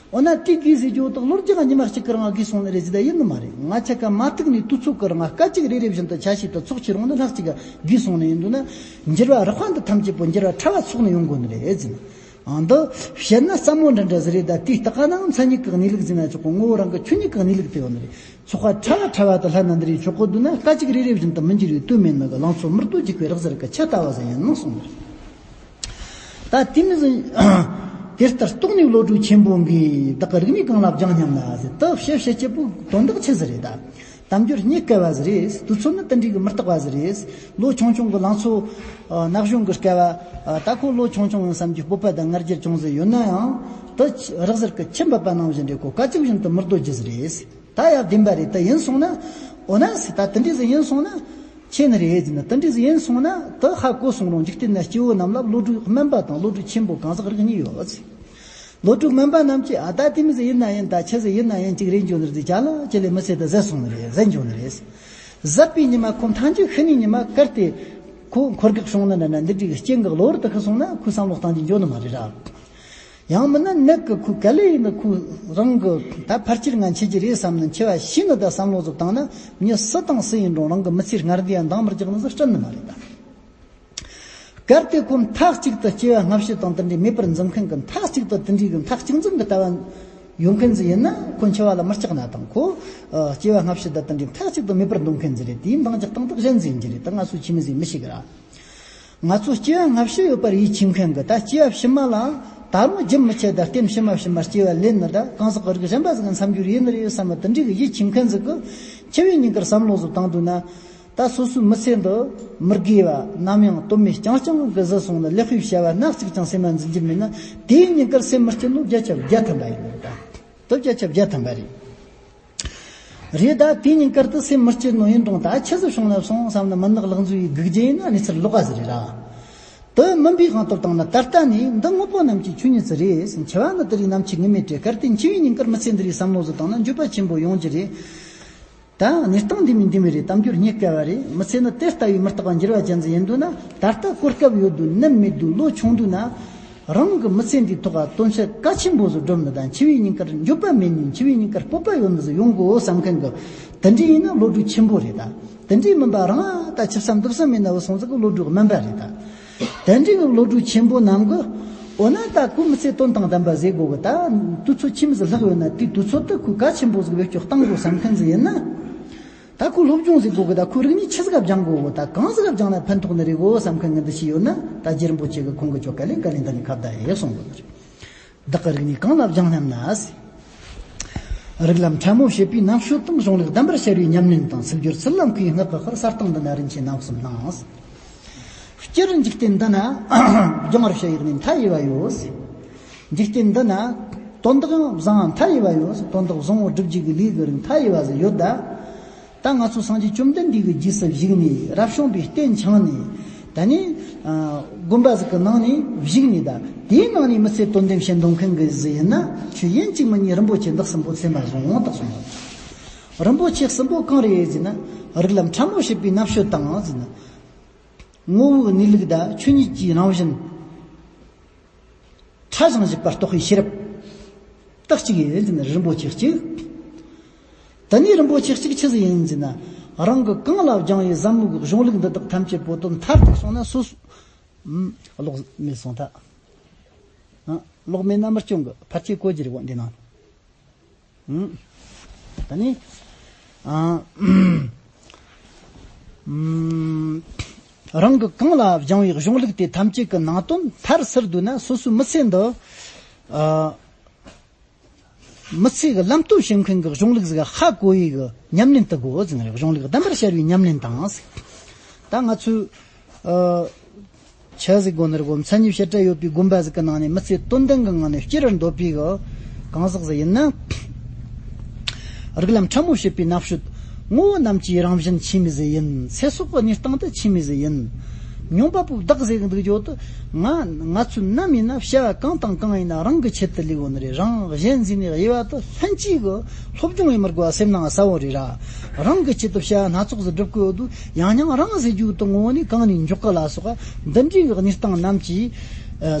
འོ་ན་དེ་དགོས་ཟེར་རྒྱུ་དག་ལོ་རྒྱུས་ཉི་མ་གཅིག་གི་རིང་དགོས་སོང་ནི་རེད་ཟེར། ད་ཡིན་ནི་མ་རེད། ང་ཆ་ཀ་མ་ཐུག་ནས་དུས་ཚོད་ཀྱི་རིང་སྐད་ཅིག་རེ་རེ་བཞིན་དུ་ཆ་ཤས་དུ་ཚོགས་ཀྱི་རིང་ནི་ལྷག་ཅིག་དགོས་སོང་ནི་ཡིན་འདུག་ན། འགྱུར་བ་རགས་པ་འདི་ཐམས་ཅད་པོ་འགྱུར་བ་ཕྲ་བ་ཚོགས་ནི་ཡོང་དགོས་ནི་རེད་ཟེར་ན། ཨང་། འདི་བཤད་ན་སླ་མོ་འདྲ་འདྲ་ཟིག་རེད། ད་དེའི་སྟེང་ན་མཚན་ཉིད་ཀྱི་གནས་ལུགས་ཟེར་ན་ཆོག་གི། ངོ་བོ་རང་གི་ཆོས་ཉིད་ཀྱི་གནས་ལུགས་དེ་ཡོད་ནི་རེད། ཚོགས་པ་ཕྲ་བ་ཕྲ་བ་དུ་ལྷ་ན་འདི་རེད་ཆོག་གི་འདུག་ན། སྐད་ཅིག་རེ་རེ་བཞིན་དུ་མི་འགྱུར་བའི་དུས་མེད་ནི་གི་ལང་ཚོ་མི་རྟོག་འཇིག་པའི་རིག་གསར་གྱི་ཆུ་ལྟ་བུ་ཟིག་ཡིན་ནོ་གསུངས་ནི་རེད། ད་དེ་མི་ཟིན། དེ་ལྟར་རྟོགས་ནས་བློ་གྲོས་ཆེན་པོ་འགས། བདག་གི་རིག་གནས་གང་ལ་སྦྱང་སྙམ་ན་ཟེར། ད་བཤད་བཤད་སྐྱིད་པོ་དོན་དག་ཆི་ཟིག་རེད། ད་དལ་འབྱོར་རྙེད་དཀའ་བ་ཟིག་རེད། དུས་ཚོད་ནི་དེ་འདྲའི་གི་མི་རྟག་པ་ཟིག་རེད། ལོ་ཆུང་ཆུང་གི་ལང་ཚོ་ན་གཞོན་གི་སྐལ་བ། ད་ཁོ་ལོ་ཆུང་ཆུང་ཡིན་བསམ་རྒྱུ་སྤོབས་པ་དང་ང་རྒྱལ་ཅུང་ཟད་ཡོད་ན་ཡང་། ད་རག་གསར་གི་ཆུ་འབབ་པ་ནང་བཞིན་རེད། ཁོ་སྐད་ཅིག་བཞིན་དུ་མི་སྡོད་རྒྱུ་ཟིག་རེད། ད་ཡང་བདེན་པ་རེད། ད་ཡིན་སོང་ན། འོ་ན་ཟེར། ད་དེ་འདྲ་ཟིག་ཡིན་སོང་ན་ཆེ་ནི་རེད་ཟེར་ན། དེ་འདྲ་ཟིག་ཡིན་སོང་ན་ད་ཧ་གོ་སོང་རུང་། འཇིག་རྟེན་ན་སྐྱེ་བོ་རྣམས་ལ་བློ་གྲོས་དམན་པ་དང་བློ་གྲོས་ཆེན་པོ་གང་ཟག་རིགས་གཉིས་ཡོད་ཟེར། བློ་གྲོས་དམན་པ་རྣམས་ཀྱིས། ཨ། ད་དེ་མི་ཟིག་ཡིན་ན་ཡིན། ད་ཆི་ཟིག་ཡིན་ན་ཡིན། ཅིག་རེད་འགྱོ་ནི་རེད། ཅ་ལག་ཅི་ལས་མི་ཚེ་ད་ཟད་སོང་ནི་རེད། ཟད་འགྱོ་ནི་རེད། ཟད་པའི་ཉི་མ་ཁོ་མཐའ་མཇུག་ཤི་ནི་ཉི་མ་གལ་ཏེ་ཁོ་འཁོར་གེགས་བྱུང་ན་འདྲ་ན། འདི་འདྲའི་རྐྱེན་གྱིས་གློ་བུར་དུ་ཤི་སོང་ན་ཁོའི་བསམ་བློ་གཏང་རྒྱུ་འགྱོ་ནི་མ་རེད་ར། ཡང་མིན་ན་ནད་ཀྱིས་ཁོ་ག་ལེ་ཡིན་ན་ཁོ་རང་གི་ད་ཕལ་ཆེར་ང་འཆི་རྒྱུ་རེད་བསམ་ནས་འཆི་བ་ཤེས་ནི་ད་བསམ་བློ་ཟིག་བཏང་ན། མྱི་སུ་དང་སུ་ཡིན་རུང་རང་གི་མི་ཚེའི་སྔར་འདི་ཡང་འདང་མི་རྒྱག་ནི་ཟིག་སྲིད་ནི་མ་རེད་ད། གལ་ཏེ་ཁོ་མཐའ་གཅིག་ཏུ་སྐྱེ་བ་སྔ་ཕྱི་དང་དེ་འདྲའི་མེད་པར་འཛིན་མཁན་གྱི། མཐའ་གཅིག་ཏུ་དེ་འདྲའི་གི་མཐའ་གཅིག་འཛིན་གྱི་ལྟ་བ་ཡོད་མཁན་ཟིག་ཡིན་ན། ཁོ་འཆི་བ་ལ་མི་སྐྲག་ན་དང་། ཁོ་ཨ་སྐྱེ་བ་སྔ་ཕྱི་དང་དེ་འདྲའི་མཐའ་གཅིག་ཏུ་མེད་པར་འདོད་མཁན་ཟིག་རེད། དེའི་འདང་རྒྱག་སྟངས་དག་གཞན་ཟིག་ཡིན་གྱི་རེད། ད་ང་ཚོ་ཁྱིམ་མི་ཟིག་མི་ཤེས་གི་ར། ང་ཚོ་སྐྱེ་བ་སྔ་ཕྱི་ཡོད་པར་ཡིད་ཆེས་མཁན་གྱི། ད་སྐྱེ་བ་ཕྱི་མ་ལ་ད་རུང་རྒྱུན་མི་ཆད། ད་རྟེན་ཕྱི་མ་ཕྱི་མ་སྐྱེ་བ་ལེན་ནི་ད་གང་ཟག་གི་རིགས་གཞན་པ་ཟིག་གི་མཚམས་སྦྱོར་ཡིན་ནི་རེད་བསམ་པ་དེ་འདྲའི་གི་ཡིད་ཆེས་མཁན་ཟིག་གིས་འཆི་བའི་ཉིན་དཀར་བསམ་བློ་ཟིག་བཏང་འདུག་ན། ད་སོ་སོའི་མི་ཚེ་འདི་མི་དགེ་བ་ནམ་ཡང་དོན་མེད་རྐྱང་རྐྱང་གི་ཟད་སོང་ནས་ལེགས་པའི་བྱ་བ་སྣ་གཅིག་ཀྱང་སེམས་ལ་འཛིན་རྒྱུ་མེད་ན། དེའི་ཉིན་དཀར་སེམས་མི་སྐྱིད་ནོ་བརྒྱ་ཆ་བརྒྱ་ཐམ་པ་ཡིན་ནི་རེད། ད་དེ་བརྒྱ་ཆ་བརྒྱ་ཐམ་པ་རེད། རེད། ད་དེའི་ཉིན་དཀར་དུ་སེམས་མི་སྐྱིད་ནོ་ཡིན་རུང་། ད་ཆི་ཟིག་བྱུང་ན་སོང་བསམ་ན། མུན་ནག་ལག་འཛུལ་བའི་སྒུག་རྒྱུ་ཡིན་ན་གནས་ཚུལ་ལོག་པ་ཟིག་རེད་ར། དེ་མིན་པའི་དབང་དུ་བཏང་ན། ད་ལྟ་ནས་འདི་དངོས་པོ་རྣམས་ཀྱི་ཆོས་ཉིད་ཟིག་རེད། འཆི་བ་ནི་དེ་རིགས་ནམ་འཆི་ངེས་མེད་རེད། གལ་ཏེ་འཆི་བའི་ཉིན་དཀར་མི་ཚེ་འདི་རིགས་བསམ་བློ་ཟིག་བཏང་ན་འགྱོད་པ་ཆེན་པོ་ཡོང་རྒྱུ་རེད། ད་གནས་སྟངས་འདི་མིན་འདི་མིན་རེད། དལ་འབྱོར་རྙེད་དཀའ་བ་རེད། མི་ཚེ་ནི་དེ་ལྟ་བུའི་མི་རྟག་པ་འགྱུར་བ་ཅན་ཟིག་ཡིན་འདུག་ན། ད་ལྟ་གོ་སྐབས་ཡོད་དུས་ནད་མེད་དུས་ལོ་ཆུང་དུས་ན། རང་གི་མི་ཚེ་འདིའི་ཐོག་ག་དོན་ཆེན་གལ་ཆེན་པོ་ཟིག་སྒྲུབ་ནི་དང་། འཆི་བའི་ཉིན་དཀར་འགྱོད་པ་མེད་ནས་འཆི་བའི་ཉིན་དཀར་སྤོབས་པ་ཡོད་ནི་ཟིག་ཡོང་དགོས་བསམ་མཁན་གྱི། དེ་འདྲ་ཡིན་ན་བློ་གྲོས་ཆེན་པོ་རེད་ད། དེ་འདྲ་མིན་པ་རང་ད་འཆི་ས་འདུག་ས་མེད་ན་བུད་སོང་ཟིག་གི་བློ་གྲོས་དམན་པ་རེད་ད། དེ་འདྲའི་གི་བློ་གྲོས་ཆེན་པོ་རྣམས་ཀྱིས། འོ་ན་ད་ཁོ་མི་ཚེ་དོན་དང་ལྡན་པ་ཟེར་དགོས་གི། ད་དུས་ཚོད་ཁྱིམ་ཟིག་ལྷག་ཡོད་ན་དེའི་དུས་ཚོད་དུ་ཁོས་གལ་ཆེན་པོ་ཟིག་བེད་སྤྱོད་གཏང་དགོས་བསམ་མཁན་ཟིག་ཡིན་ན། ད་ཁོས་སློབ་སྦྱོང་ཟིག་དགོས་གི། ད་ཁོས་རིག་གནས་ཆི་ཟིག་ག་སྦྱང་དགོས་གི། ད་གང་ཟིག་ག་སྦྱང་ན་ཕན་ཐོགས་ནི་རེད་གོ་བསམ་མཁན་ངན་འདི་ཞིག་ཡོད་ན། ད་རྗེ་རིན་པོ་ཆེ་གིས་ཁོང་གི་ཆོ་ག་ལས་ག་ལེ་འདི་ནས་ཁ་བརྡ་ཡེ་གསུང་གི་ནི་རེད། བདག་གི་རིག་གནས་གང་ལ་སྦྱང་སྙམ་ན། རིགས་ལམ་ཕྲ་མོ་བྱེད་པའི་རྣམ་དཔྱོད་དང་། གཞུང་ལུགས་བདེན་པར་ཤར་བའི་ཉམས་ལེན་དང་། ཚིག་སྦྱོར་ཚུལ་ལ་མཁས་པའི་སྔགས་ཀྱི་དཔལ། གསལ་སྟོང་འདི་ན་རིན་ཆེན་རྣམ་གསུམ་སྣང་། སྤྱིར་འཇིག་རྟེན་འདི་ན་སྦྱང་བར་བྱ་ཡི་གནས་མཐའ་ཡས་པ་ཡོད། འཇིག་རྟེན་འདི་ན་དོན་དག་ཡང་བཟང་མཐའ་ཡས་པ་ཡོད། དོན་དག་བཟང་པོ་སྒྲུབ་རྒྱུ་གི་ལས་ཀྱི་རིགས་མཐའ་ཡས་པ་ཟིག་ཡོད་ད། ད་ང་ཚོ་སངས་རྒྱས་བཅོམ་ལྡན་འདས་ཀྱི་རྗེས་སུ་ཞུགས་ནས། རབ་བྱུང་པའི་རྟེན་འཆང་ནས། ད་ནི་ཨ་དགོན་པ་ཟིག་གི་ནང་ནས་བཞུགས་ནས། ད་དེའི་ནང་ནས་མི་ཚེ་དོན་ལྡན་བྱེད་འདོད་མཁན་གྱི་ཟིག་ཡིན་ན། ཁྱོས་ཡིན་གཅིག་མིན་གཉིས་རིན་པོ་ཆེ་འདི་གསུམ་པོ་ཚད་མར་བཟུང་། ད་གསུངས་པ། རིན་པོ་ཆེ་གསུམ་པོ་གང་རེད་ཟེར་ན། རིགས་ལམ་ཕྲ་མོ་བྱེད་པའི་རྣམ་དཔྱོད་དང་ཟེར་ན། ངོ་བོའི་གནས་ལུགས་དང་ཆོས་ཉིད་ཀྱི་རང་བཞིན། ཕྲ་ཞིང་ཞིབ་པ་རྟོགས་པའི་ཤེས་རབ། ད་གཅིག་ཡིན་ཟེར་ན་རིན་པོ་ཆེ་གཅིག། དེ་ནས་རིན་པོ་ཆེ་གཅིག་ཆི་ཟིག་ཡིན་ཟེར་ན། རང་གིས་གང་ལ་སྦྱངས་པའི་ཟབ་མོའི་གཞུང་ལུགས་འདི་དག་ཐམས་ཅད་པོ་དོན་མཐར་ཐུག་སོང་ན། སོ་སོ། ཨུམ། གློག་མེད་སོང་ད། ཨ། གློག་མེད་ན་མི་སྐྱོན་གི། ཕལ་ཆེར་གོ་རྒྱུ་རེད་གོ་འདི་ནང་། ཨུམ། ད་ནི། ཨ། ཨུམ། རང་གིས་གང་ལ་སྦྱངས་པའི་གཞུང་ལུགས་དེ་ཐམས་ཅད་ཀྱི་ནང་དོན་མཐར་ཟུར་བསྡུས་ན། སོ་སོའི་མི་ཚེ་འདི། ཨ། མི་ཚེ་གི་ལམ་སྟོན་བྱེད་མཁན་གྱི་གཞུང་ལུགས་ཟིག་ཧ་གོ་ཡི་གི་ཉམས་ལེན་དུ་དགོས་ཟེར་ནི་རེད། གཞུང་ལུགས་བདེན་པར་ཤར་བའི་ཉམས་ལེན་དང་ཟེར། ད་ང་ཚོས། ཨ། ཆི་ཟིག་དགོས་ནི་རེད་གོ། མཚན་ཉིད་བྱེ་བྲག་ཡོད་པའི་དགོན་པ་ཟིག་གི་ནང་ནས་མི་ཚེ་དོན་ལྡན་གྱི་ངང་ནས་སྐྱེལ་བར་འདོད་པའི་གི་གང་ཟག་ཟིག་ཡིན་ན། རིགས་ལམ་ཕྲ་མོ་བྱེད་པའི་རྣམ་དཔྱོད། ངོ་བོ་རྣམས་ཀྱི་རང་བཞིན་ཆི་མོ་ཟིག་ཡིན། ཚེ་སྲོག་གི་གནས་སྟངས་དེ་ཆི་མོ་ཟིག་ཡིན། མྱོང་བ་པོ་བདག་ཟེར་གི་འདུག་རྒྱུ་དེ། ང་ང་ཚོས་ནམ་ཡིན་ན་བྱ་བ་གང་དང་གང་ཡིན་ན་རང་གི་ཆེད་དུ་ལས་དགོས་ནི་རེད། རང་གཞན་ཟེར་ནས་དབྱེ་བ་དེ་ལྷན་སྐྱེས་གི་སློབ་སྦྱོང་ཡེ་མི་དགོས་པ་སེམས་ནང་གསལ་བོ་རེད་ར། རང་གི་ཆེད་དུ་བྱ་བ་སྣ་ཚོགས་སུ་སྒྲུབ་དགོས་འདུག། ཡང་སྙིང་རང་ཟེར་རྒྱུ་དེ་ངོ་བོ་ནས་གང་ནས་འཇོག་གི་ལ་སོགས་པ་འདི་འདྲའི་གི་གནས་སྟངས་རྣམས་ཀྱི་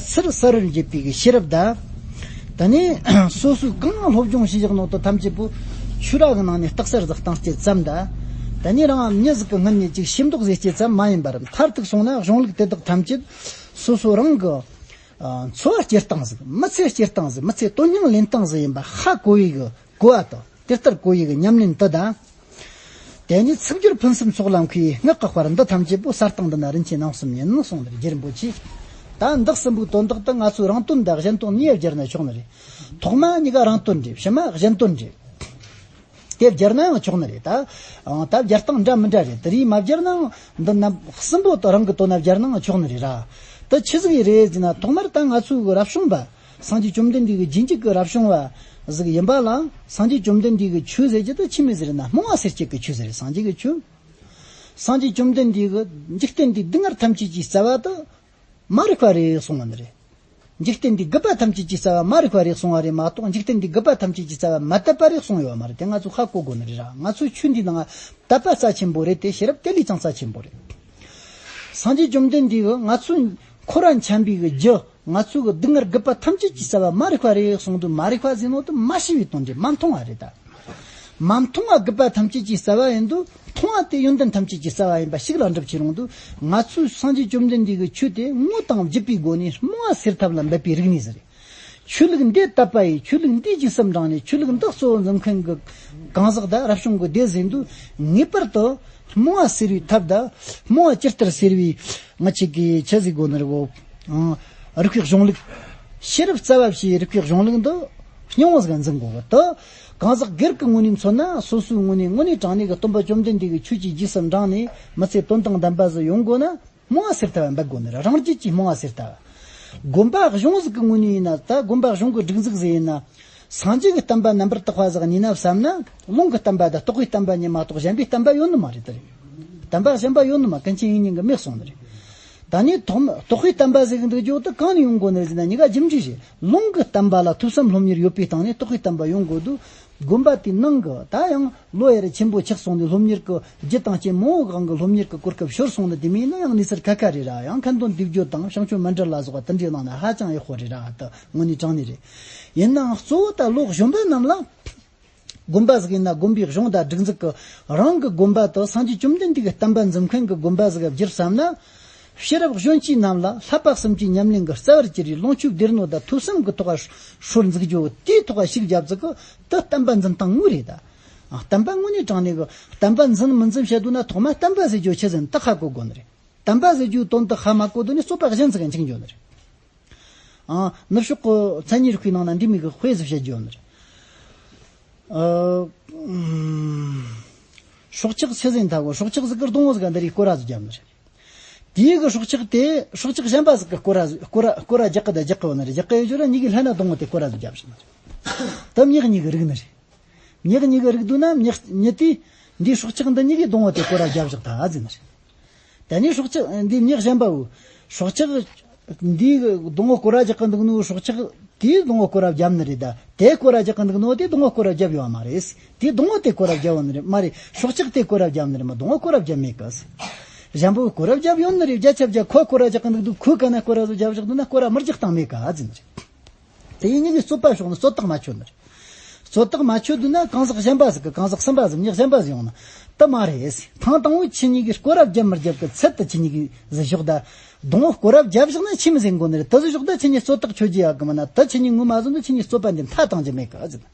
ཚུར་གསལ་བར་འབྱེད་པའི་གི་ཤེས་རབ་དང་། ད་ནི་སོ་སོའི་གང་སློབ་སྦྱོང་བྱས་བཞག་ནོ་དེ་ཐམས་ཅད་པོ་ཆོས་ར་གི་ནང་ནས་རྟགས་གསལ་ཟིག་བཏང་སྤྱད་ཙམ་ད། ད་ནི་རང་མྱི་ཟིག་གི་སྔུན་ནས་ཅིག་ཞིབ་འདོགས་བཟོས་སྤྱད་ཙམ་མ་ཡིན་པར། མཐར་ཐུག་སོང་ན་གཞུང་ལུགས་དེ་དག་ཐམས་ཅད་སོ་སོ་རང་གི་ཨ་འཚོ་བ་སྐྱེལ་སྟངས་ཟིག་མི་ཚེ་སྐྱེལ་སྟངས་ཟིག་མི་ཚེ་དོན་སྙིང་ལེན་སྟངས་ཟིག་ཡིན་པ་ཧ་གོ་བའི་གི་གོ་བ་དང་དེ་ལྟར་གོ་བའི་གི་ཉམས་ལེན་དེ་དང་། དེ་ནས་ཚིག་སྦྱོར་ཕུན་སུམ་ཚོགས་ལ་མཁས་པའི་སྔགས་ཀྱི་དཔལ་འདི་ཐམས་ཅད་པོ་གསལ་སྟངས་འདི་ན་རིན་ཆེན་སྣང་གསུམ་ཡིན་གསུངས་ནས། རྗེ་རིན་པོ་ཆེས། ད་འདི་གསུམ་པོའི་དོན་དག་ཏུ་ང་ཚོས་རང་དོན་དང་གཞན་དོན་གཉིས་སྦྱར་ན་ཆོག་ནི་རེད། ཐོག་མ་གཉིས་ཀ་རང་དོན་རེད། ཕྱི་མ་གཞན་དོན་རེད། དེ་སྦྱར་ནའང་ཆོག་ནི་རེད། ད་ད་སྦྱར་སྟངས་འདྲ་མི་འདྲ་རེད། དེ་རིགས་མ་སྦྱར་ནའང་འདི་རྣམ་གསུམ་པོ་དེ་རང་གི་དོན་ན་སྦྱར་ནའང་ཆོག་ནི་རེད་ར། དེ་ཆི་ཟིག་ཡིན་རེད་ཟེར་ན། ཐོག་མར་ད་ང་ཚོའི་གི་རབ་བྱུང་བ། སངས་རྒྱས་བཅོམ་ལྡན་འདས་ཀྱི་རྗེས་འཇུག་གི་རབ་བྱུང་བ་ཟིག་ཡིན་པ་ལ། སངས་རྒྱས་བཅོམ་ལྡན་འདས་ཀྱི་ཆོས་ཟེར་རྒྱུ་དེ་ཆི་མོ་ཟིག་རེད་ན། སྨྲ་བ་སེར་སྐྱ་གི་ཆོས་ཟིག་རེད། སངས་རྒྱས་ཀྱི་ཆོས། སངས་རྒྱས་བཅོམ་ལྡན་འདས་ཀྱིས་འཇིག་རྟེན་འདིའི་སྡུག་བསྔལ་ཐམས་ཅད་ཀྱི་རྩ་བ་དེ་མ་རིག་པ་རེད་གསུངས་པ་འདི་རེད། འཇིག་རྟེན་འདིའི་རྒུད་པ་ཐམས་ཅད་ཀྱི་རྩ་བ་མ་རིག་པ་རེད་གསུངས་པ་རེད་མ་གཏོགས། འཇིག་རྟེན་འདིའི་རྒུད་པ་ཐམས་ཅད་ཀྱི་རྩ་བ་མ་དད་པ་རེད་གསུངས་ཡོད་པ་མ་རེད། དེ་ང་ཚོས་ཧ་གོ་དགོས་ནི་རེད་ར། ང་ཚོའི་ཆོས་འདིའི་ནང་དད་པ་རྩ་ཆེན་པོ་རེད་དེ། ཤེས་རབ་དེ་ལས་ཀྱང་རྩ་ཆེན་པོ་རེད། སངས་རྒྱས་བཅོམ་ལྡན་འདས་ཀྱིས་ང་ཚོའི་འཁོར་བ་འཁྱམས་པའི་གི་རྒྱུ། ང་ཚོའི་གི་སྡུག་བསྔལ་རྒུད་པ་ཐམས་ཅད་ཀྱི་རྩ་བ་མ་རིག་པ་རེད་གསུངས་དུས། མ་རིག་པ་ཟེར་ནོ་དེ་མ་ཤེས་པའི་དོན་རེད། མ་མཐོང་བ་རེད་ད། མ་མཐོང་བ་རྒུད་པ་ཐམས་ཅད་ཀྱི་རྩ་བ་ཡིན་དུས། མཐོང་བ་དེ་ཡོན་ཏན་ཐམས་ཅད་ཀྱི་རྩ་བ་ཡིན་པ་ཞིག་ལ་འགྲུབ་ཀྱི་རུང་དུས། ང་ཚོས་སངས་རྒྱས་བཅོམ་ལྡན་འདས་ཀྱི་ཆོས་དེ་ངོ་དང་བརྒྱུད་པའི་སྒོ་ནས་རྨོངས་པ་སེལ་ཐབས་ལ་འབད་པའི་རིག་གནས་ཟིག་རེད། ཆོས་ལུགས་འདི་དད་པ་ཡིས། ཆོས་ལུགས་འདིའི་རྗེས་སུ་འབྲངས་ནས། ཆོས་ལུགས་འདི་གཙོ་བོ་འཛིན་མཁན་གྱི་གང་ཟག་དང་རབ་བྱུང་གི་སྡེ་ཟིག་ཡིན་དུས། ངེས་པར་དུ་རྨོངས་པ་སེལ་བའི་ཐབས་དང་། རྨོངས་པ་ཇི་ལྟར་སེལ་བའི་ང་ཅིག་གིས་ཆི་ཟིག་དགོས་ནི་རེད་གོ། ཨང་། རིག་པའི་གཞུང་ལུགས། ཤེས་རབ་རྩ་བ་བྱས་རིག་པའི་གཞུང་ལུགས་འདི་སྙིང་བོ་ཟིག་འཛིན་དགོས་གི། དེ་གང་ཟག་སྒེར་གྱི་ངོས་ནས་མཚོན་ན། སོ་སོའི་ངོས་ནས་དངོས་གནས་དྲང་གནས་ཀྱི་སྟོན་པ་བཅོམ་ལྡན་འདས་ཀྱི་ཆོས་ཀྱི་རྗེས་སུ་འབྲངས་ནས་མི་ཚེ་དོན་དང་ལྡན་པ་ཟིག་ཡོང་དགོས་ན། རྨོངས་པ་སེལ་ཐབས་འབད་དགོས་ནི་རེད། རང་རྒྱུད་ཀྱི་རྨོངས་པ་སེལ་ཐབས། དགོན་པ་གཞུང་ཟིག་གི་ངོས་ནས་ཡིན་ན། ད་དགོན་པ་གཞུང་གི་སྒྲིག་འཛུགས་ཟིག་ཡིན་ན། སངས་རྒྱས་ཀྱི་བསྟན་པ་རྣམ་པར་དག་པ་ཟིག་གཉིས་ན་བསམ་ན། ལུང་གི་བསྟན་པ་དང་རྟོགས་པའི་བསྟན་པ་གཉིས་མ་གཏོགས་གཞན་པའི་བསྟན་པ་ཡོད་ནི་མ་རེད་དེ། བསྟན་པ་གཞན་པ་ཡོད་ནི་མ། ཀུན་མཁྱེན་དབྱིག་གཉེན་གྱིས་མེད་གསུངས་ནི་རེད། ད་ནི་ཐོག་མ་རྟོགས་པའི་བསྟན་པ་ཟེར་གི་འདུག་རྒྱུ་དེ་གང་ནས་ཡོང་དགོས་ནི་རེད་ཟེར་ན། གཉིས་ཀ་རྒྱུ་འབྲས་རེད། ལུང་གི་བསྟན་པ་ལ་ཐོས་བསམ་སློབ་གཉེར་ཡོད་པའི་སྟེང་ནས་རྟོགས་པའི་བསྟན་པ་ཡོང་དགོས་དུས། དགོན་པ་དེའི་ནང་གི་ད་ཡང་ལོ་ཡར་ཆེན་པོ་ཆགས་སོང་ནས་སློབ་གཉེར་གྱི་རྒྱུ་དང་རྐྱེན་མང་བོ་གང་གི་སློབ་གཉེར་གྱི་གོ་སྐབས་ཤོར་སོང་ནི་དེ་མིན་ན། ཡང་གནས་ཚུལ་ཁ་ཁ་རེད་ར། ཡང་ཁ་འདོན་འདེབས་སྦྱོར་དང་བྱང་ཆུབ་མཎྜལ་ལ་སོགས་པ་དེ་འདྲའི་ནང་ན་ཧ་ཅང་ཡག་པོ་རེད་ར། ད་དངོས་གནས་དྲང་གནས་རེད། ཡིན་ནའང་གཙོ་བོ་ད་ལོ་གཞོན་པ་རྣམས་ལ། དགོན་པ་ཟིག་ཡིན་ན་དགོན་པའི་གཞུང་དང་སྒྲིག་འཛུགས་ཀྱི། རང་གི་དགོན་པ་དེ་སངས་རྒྱས་བཅོམ་ལྡན་འདས་ཀྱི་བསྟན་པ་འཛིན་མཁན་གྱི་དགོན་པ་ཟིག་བསྒྱུར་བསམ་ན། ཤེས་རབ་གཞོན་སྐྱེས་རྣམས་ལ་བསླབ་པ་གསུམ་གྱི་ཉམས་ལེན་གྱི་རྩ་བར་གྱུར་པའི་ལོངས་སྤྱོད་བདེ་སྣོད་དང་ཐོས་བསམ་གྱི་ཐོག་ལ་སྲོལ་འཛུགས་རྒྱུ། དེའི་ཐོག་ལ་ཤུགས་རྒྱབ་ཟིག་གི་དེ་བསྟན་པ་འཛིན་སྟངས་དངོས་རེད་ད། ཨ། བསྟན་པ་དངོས་གནས་དྲང་གནས་གི་བསྟན་པ་འཛིན་མི་འཛིན་བཤད་འདུག་ན། ཐོག་མ་བསྟན་པ་ཟེར་རྒྱུ་ཆི་ཟིག་ཡིན་དེ་ཧ་གོ་དགོས་ནི་རེད། བསྟན་པ་ཟེར་རྒྱུའི་དོན་དེ་ཧ་མ་གོ་དུས་ནས་རྩོད་པ་གཞན་ཟིག་ག་འཆིང་འགྱོ་ནི་རེད། ཨ། ནུབ་ཕྱོགས་ཀྱི་མཚན་ཉིད་རིག་པའི་ནང་ན་འདི་མོ་གི་དཔེ་ཟིག་བཤད་རྒྱུ་ཡོད་ནི་རེད། ཨ། སྲོག་ཆགས་ཆི་ཟིག་ཡིན་ད་གོ། སྲོག་ཆགས་ཟིག་གི་སྡོང་བོ་ཟིག་ག་འདི་རིགས་སྐོར་ར་ཟིག་བརྒྱབ་ནི་རེད། དེའི་གི་སྲོག་ཆགས་དེ་སྲོག་ཆགས་གཞན་པ་ཟིག་གི་སྐོར་ར་ཟིག་སྐོར་ར་སྐོར་ར་རྒྱག་གི་ད་རྒྱག་གི་ཡོད་ནི་རེད། རྒྱག་གི་ཡོད་རྒྱུ་ར་གཉིས་ཀས་ལྷན་ན་སྡོང་བོ་དེ་སྐོར་ར་ཟིག་བརྒྱབ་བཞག་ནི་རེད། ད་མྱི་གཉིས་ཀྱི་རིགས་ནི་རེད། མྱི་གཉིས་ཀྱི་རིགས་འདུག་ན། མྱི་མྱི་དེས་འདིའི་སྲོག་ཆགས་འདི་གཉིས་ཀས་སྡོང་བོ་དེ་སྐོར་ར་བརྒྱབ་བཞག་ད་ཟེར་ནི་རེད། ད་ནི་སྲོག་ཆགས་འདིའི་མྱི་གཞན་པ་བོ། སྲོག་ཆགས་འདིའི་སྡོང་བོ་སྐོར་ར་རྒྱག་གི་འདུག་ནོ། སྲོག་ཆགས་དེས་སྡོང་བོ་སྐོར་ར་བརྒྱབ་ནི་རེད་ད། དེ་སྐོར་ར་རྒྱག་གི་འདུག་ནོ། དེས་སྡོང་བོ་སྐོར་ར་བརྒྱབ་ཡོད་མ་རེད། དེས་སྡོང་བོ་དེ་སྐོར་ར་བརྒྱབ་ཡོད་ནི་རེད་མ་རེད། སྲོག་ཆགས་དེ་སྐོར་ར་བརྒྱབ་ནི་རེད་མ། སྡོང་བོ་སྐོར་ར་བརྒྱབ་མེད་གི། གཞན་པ་བོ་སྐོར་ར་བརྒྱབ་ཡོད་ནི་རེད། བརྒྱ་ཆ་བརྒྱ་ཁོ་སྐོར་ར་རྒྱག་གི་འདུག་འདུག་ཁོའི་གན་ན་སྐོར་ར་ཟིག་བརྒྱབ་བཞག་འདུག་ན། སྐོར་ར་མི་རྒྱག་སྟངས་མེད་ག་ཟེར་ནི་རེད། དེ་ཡིན་ནི་གི་རྩོད་པ་ཤོར་ནི། རྩོད་ཐག་མ་ཆོད་ནི་རེད། རྩོད་ཐག་མ་ཆོད་འདུག་ན་གང་ཟག་གཞན་པ་ཟིག་གི། གང་ཟག་གསུམ་པ་ཟིག་མྱི་གཞན་པ་ཟིག་ཡོང་ན། དེ་མ་རེད། ཐེངས་དང་པོ་ཁྱེད་གཉིས་ཀས་སྐོར་ར་བརྒྱབ་མི་བརྒྱབ་གི་ཚད་དེ་ཁྱེད་གཉིས་ཀས་ཟིག་ཞོག་ད། སྡོང་བོ་སྐོར་ར་བརྒྱབ་བཞག་ན་ཆི་མོ་ཟིག་ཡིན་དགོས་ནི་རེད། དེ་ཟིག་ཞོག་ད་ཁྱེད་གཉིས་རྩོད་ཐག་ཆོད་རྒྱུ་ཡོད་གི་མིན་ན། དེ་ཁྱེད་གཉིས་ངོ་མ་ཟིན་དུས་ཁྱེད་གཉིས་རྩོད་པ་འདི་མཐའ་གཏོང་རྒྱུ་མེད་གི་ཟེར།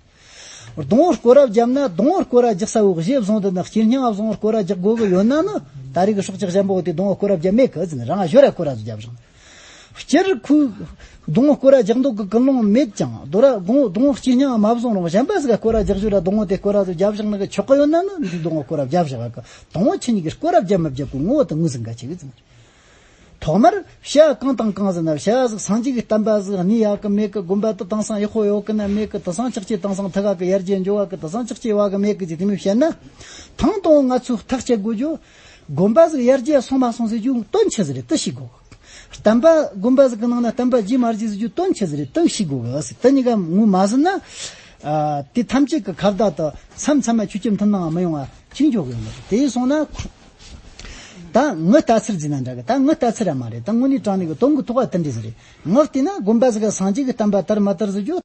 སྡོང་བོ་སྐོར་ར་བརྒྱབ་ན། སྡོང་བོ་སྐོར་ར་རྒྱག་ས་བོ་གཞི་བཟུང་དུ་ནི་སྐྱེ་རྙིང་བཟུང་བོ་སྐོར་ར་རྒྱག་དགོས་གི་ཡོད་ན་ནི། ད་རེས་གི་སྲོག་ཆགས་གཞན་པ་བོ་དེས་སྡོང་བོ་སྐོར་ར་བརྒྱབ་མེད་གི་ཟེར་ནི། རང་གཞོལ་ར་སྐོར་ར་ཟིག་བརྒྱབ་བཞག་ནི། སྤྱིར་ཁོས་སྡོང་བོ་སྐོར་ར་རྒྱག་འདོད་གི་ཀུན་སློང་མེད་ཀྱང་། སྡོ་ར་སྡོང་བོ་སྡོང་བོ་སྐྱེ་རྙིང་མ་བཟུང་རུང་གཞན་པ་ཟིག་ག་སྐོར་ར་རྒྱག་རྒྱུ་ར། སྡོང་བོ་དེ་སྐོར་ར་ཟིག་བརྒྱབ་བཞག་ནི་གི་ཆོག་གི་ཡོད་ན་ནི། འདིས་སྡོང་བོ་སྐོར་ར་བརྒྱབ་བཞག་གི། སྡོང་བོ་ཁྱེད་གཉིས་ཀས་སྐོར་ར་བརྒྱབ་མི་བརྒྱབ་གི་ངོ་བོ་དེ་ངོས་ཟིན་ག་ཆེ་གི་ཟེར་ནི། ཐོག་མར་བྱ་བ་གང་དང་གང་ཟེར་ན། བྱ་བ་ཟིག་སངས་རྒྱས་ཀྱི་བསྟན་པ་ཟིག་གནས་ཡོད་གི་མེད་གི། དགོན་པ་དེ་དེང་སང་ཡག་པོ་ཡོད་གི་ན་མེད་གི། དེང་སང་ཅག་ཅེ་དེང་སང་ཐད་ཀ་གི་ཡར་རྒྱས་འགྲོ་བ་གི། དེང་སང་ཅག་ཅེ་བ་གི་མེད་གི་ཅེས་དེ་མོ་བཤད་ན། ཐེངས་དང་པོ་ང་ཚོས་ཐག་བཅད་དགོས་རྒྱུ། དགོན་པ་ཟིག་ཡར་རྒྱས་སོང་མ་སོང་ཟེར་རྒྱུ་དོན་ཆི་ཟིག་རེད་དེ་ཤེས་དགོས། བསྟན་པ་དགོན་པ་ཟིག་གི་ནང་ན་བསྟན་པ་རྒྱས་མ་རྒྱས་ཟེར་རྒྱུ་དོན་ཆི་ཟིག་རེད་དེ་ཤེས་དགོས་གི། དེ་གཉིས་ཀ་ངོས་མ་ཟིན་ན། ཨ། དེ་ཐམས་ཅད་ཀྱི་ཁ་བརྡ་དེ་མཚམས་མཚམས་མ་ཆོས་ཀྱི་མཐུན་སྣང་མི་ཡོང་བ་ཅིག་འགྱོ་གི་ཡོད་མ་རེད། དེ་སོང་ན། ད་ངའི་ལྟ་ཚུལ་ཟེར་ན་འདྲ་གི། ད་ངའི་ལྟ་ཚུལ་ར་མ་རེད། ད་དངོས་གནས་དྲང་གནས་གི་དོན་གི་ཐོག་བ་དེ་འདྲ་ཟིག་རེད། ངས་བལྟས་ན་དགོན་པ་ཟིག་ག་སངས་རྒྱས་ཀྱི་བསྟན་པ་དར་མ་དར་ཟེར་རྒྱུ།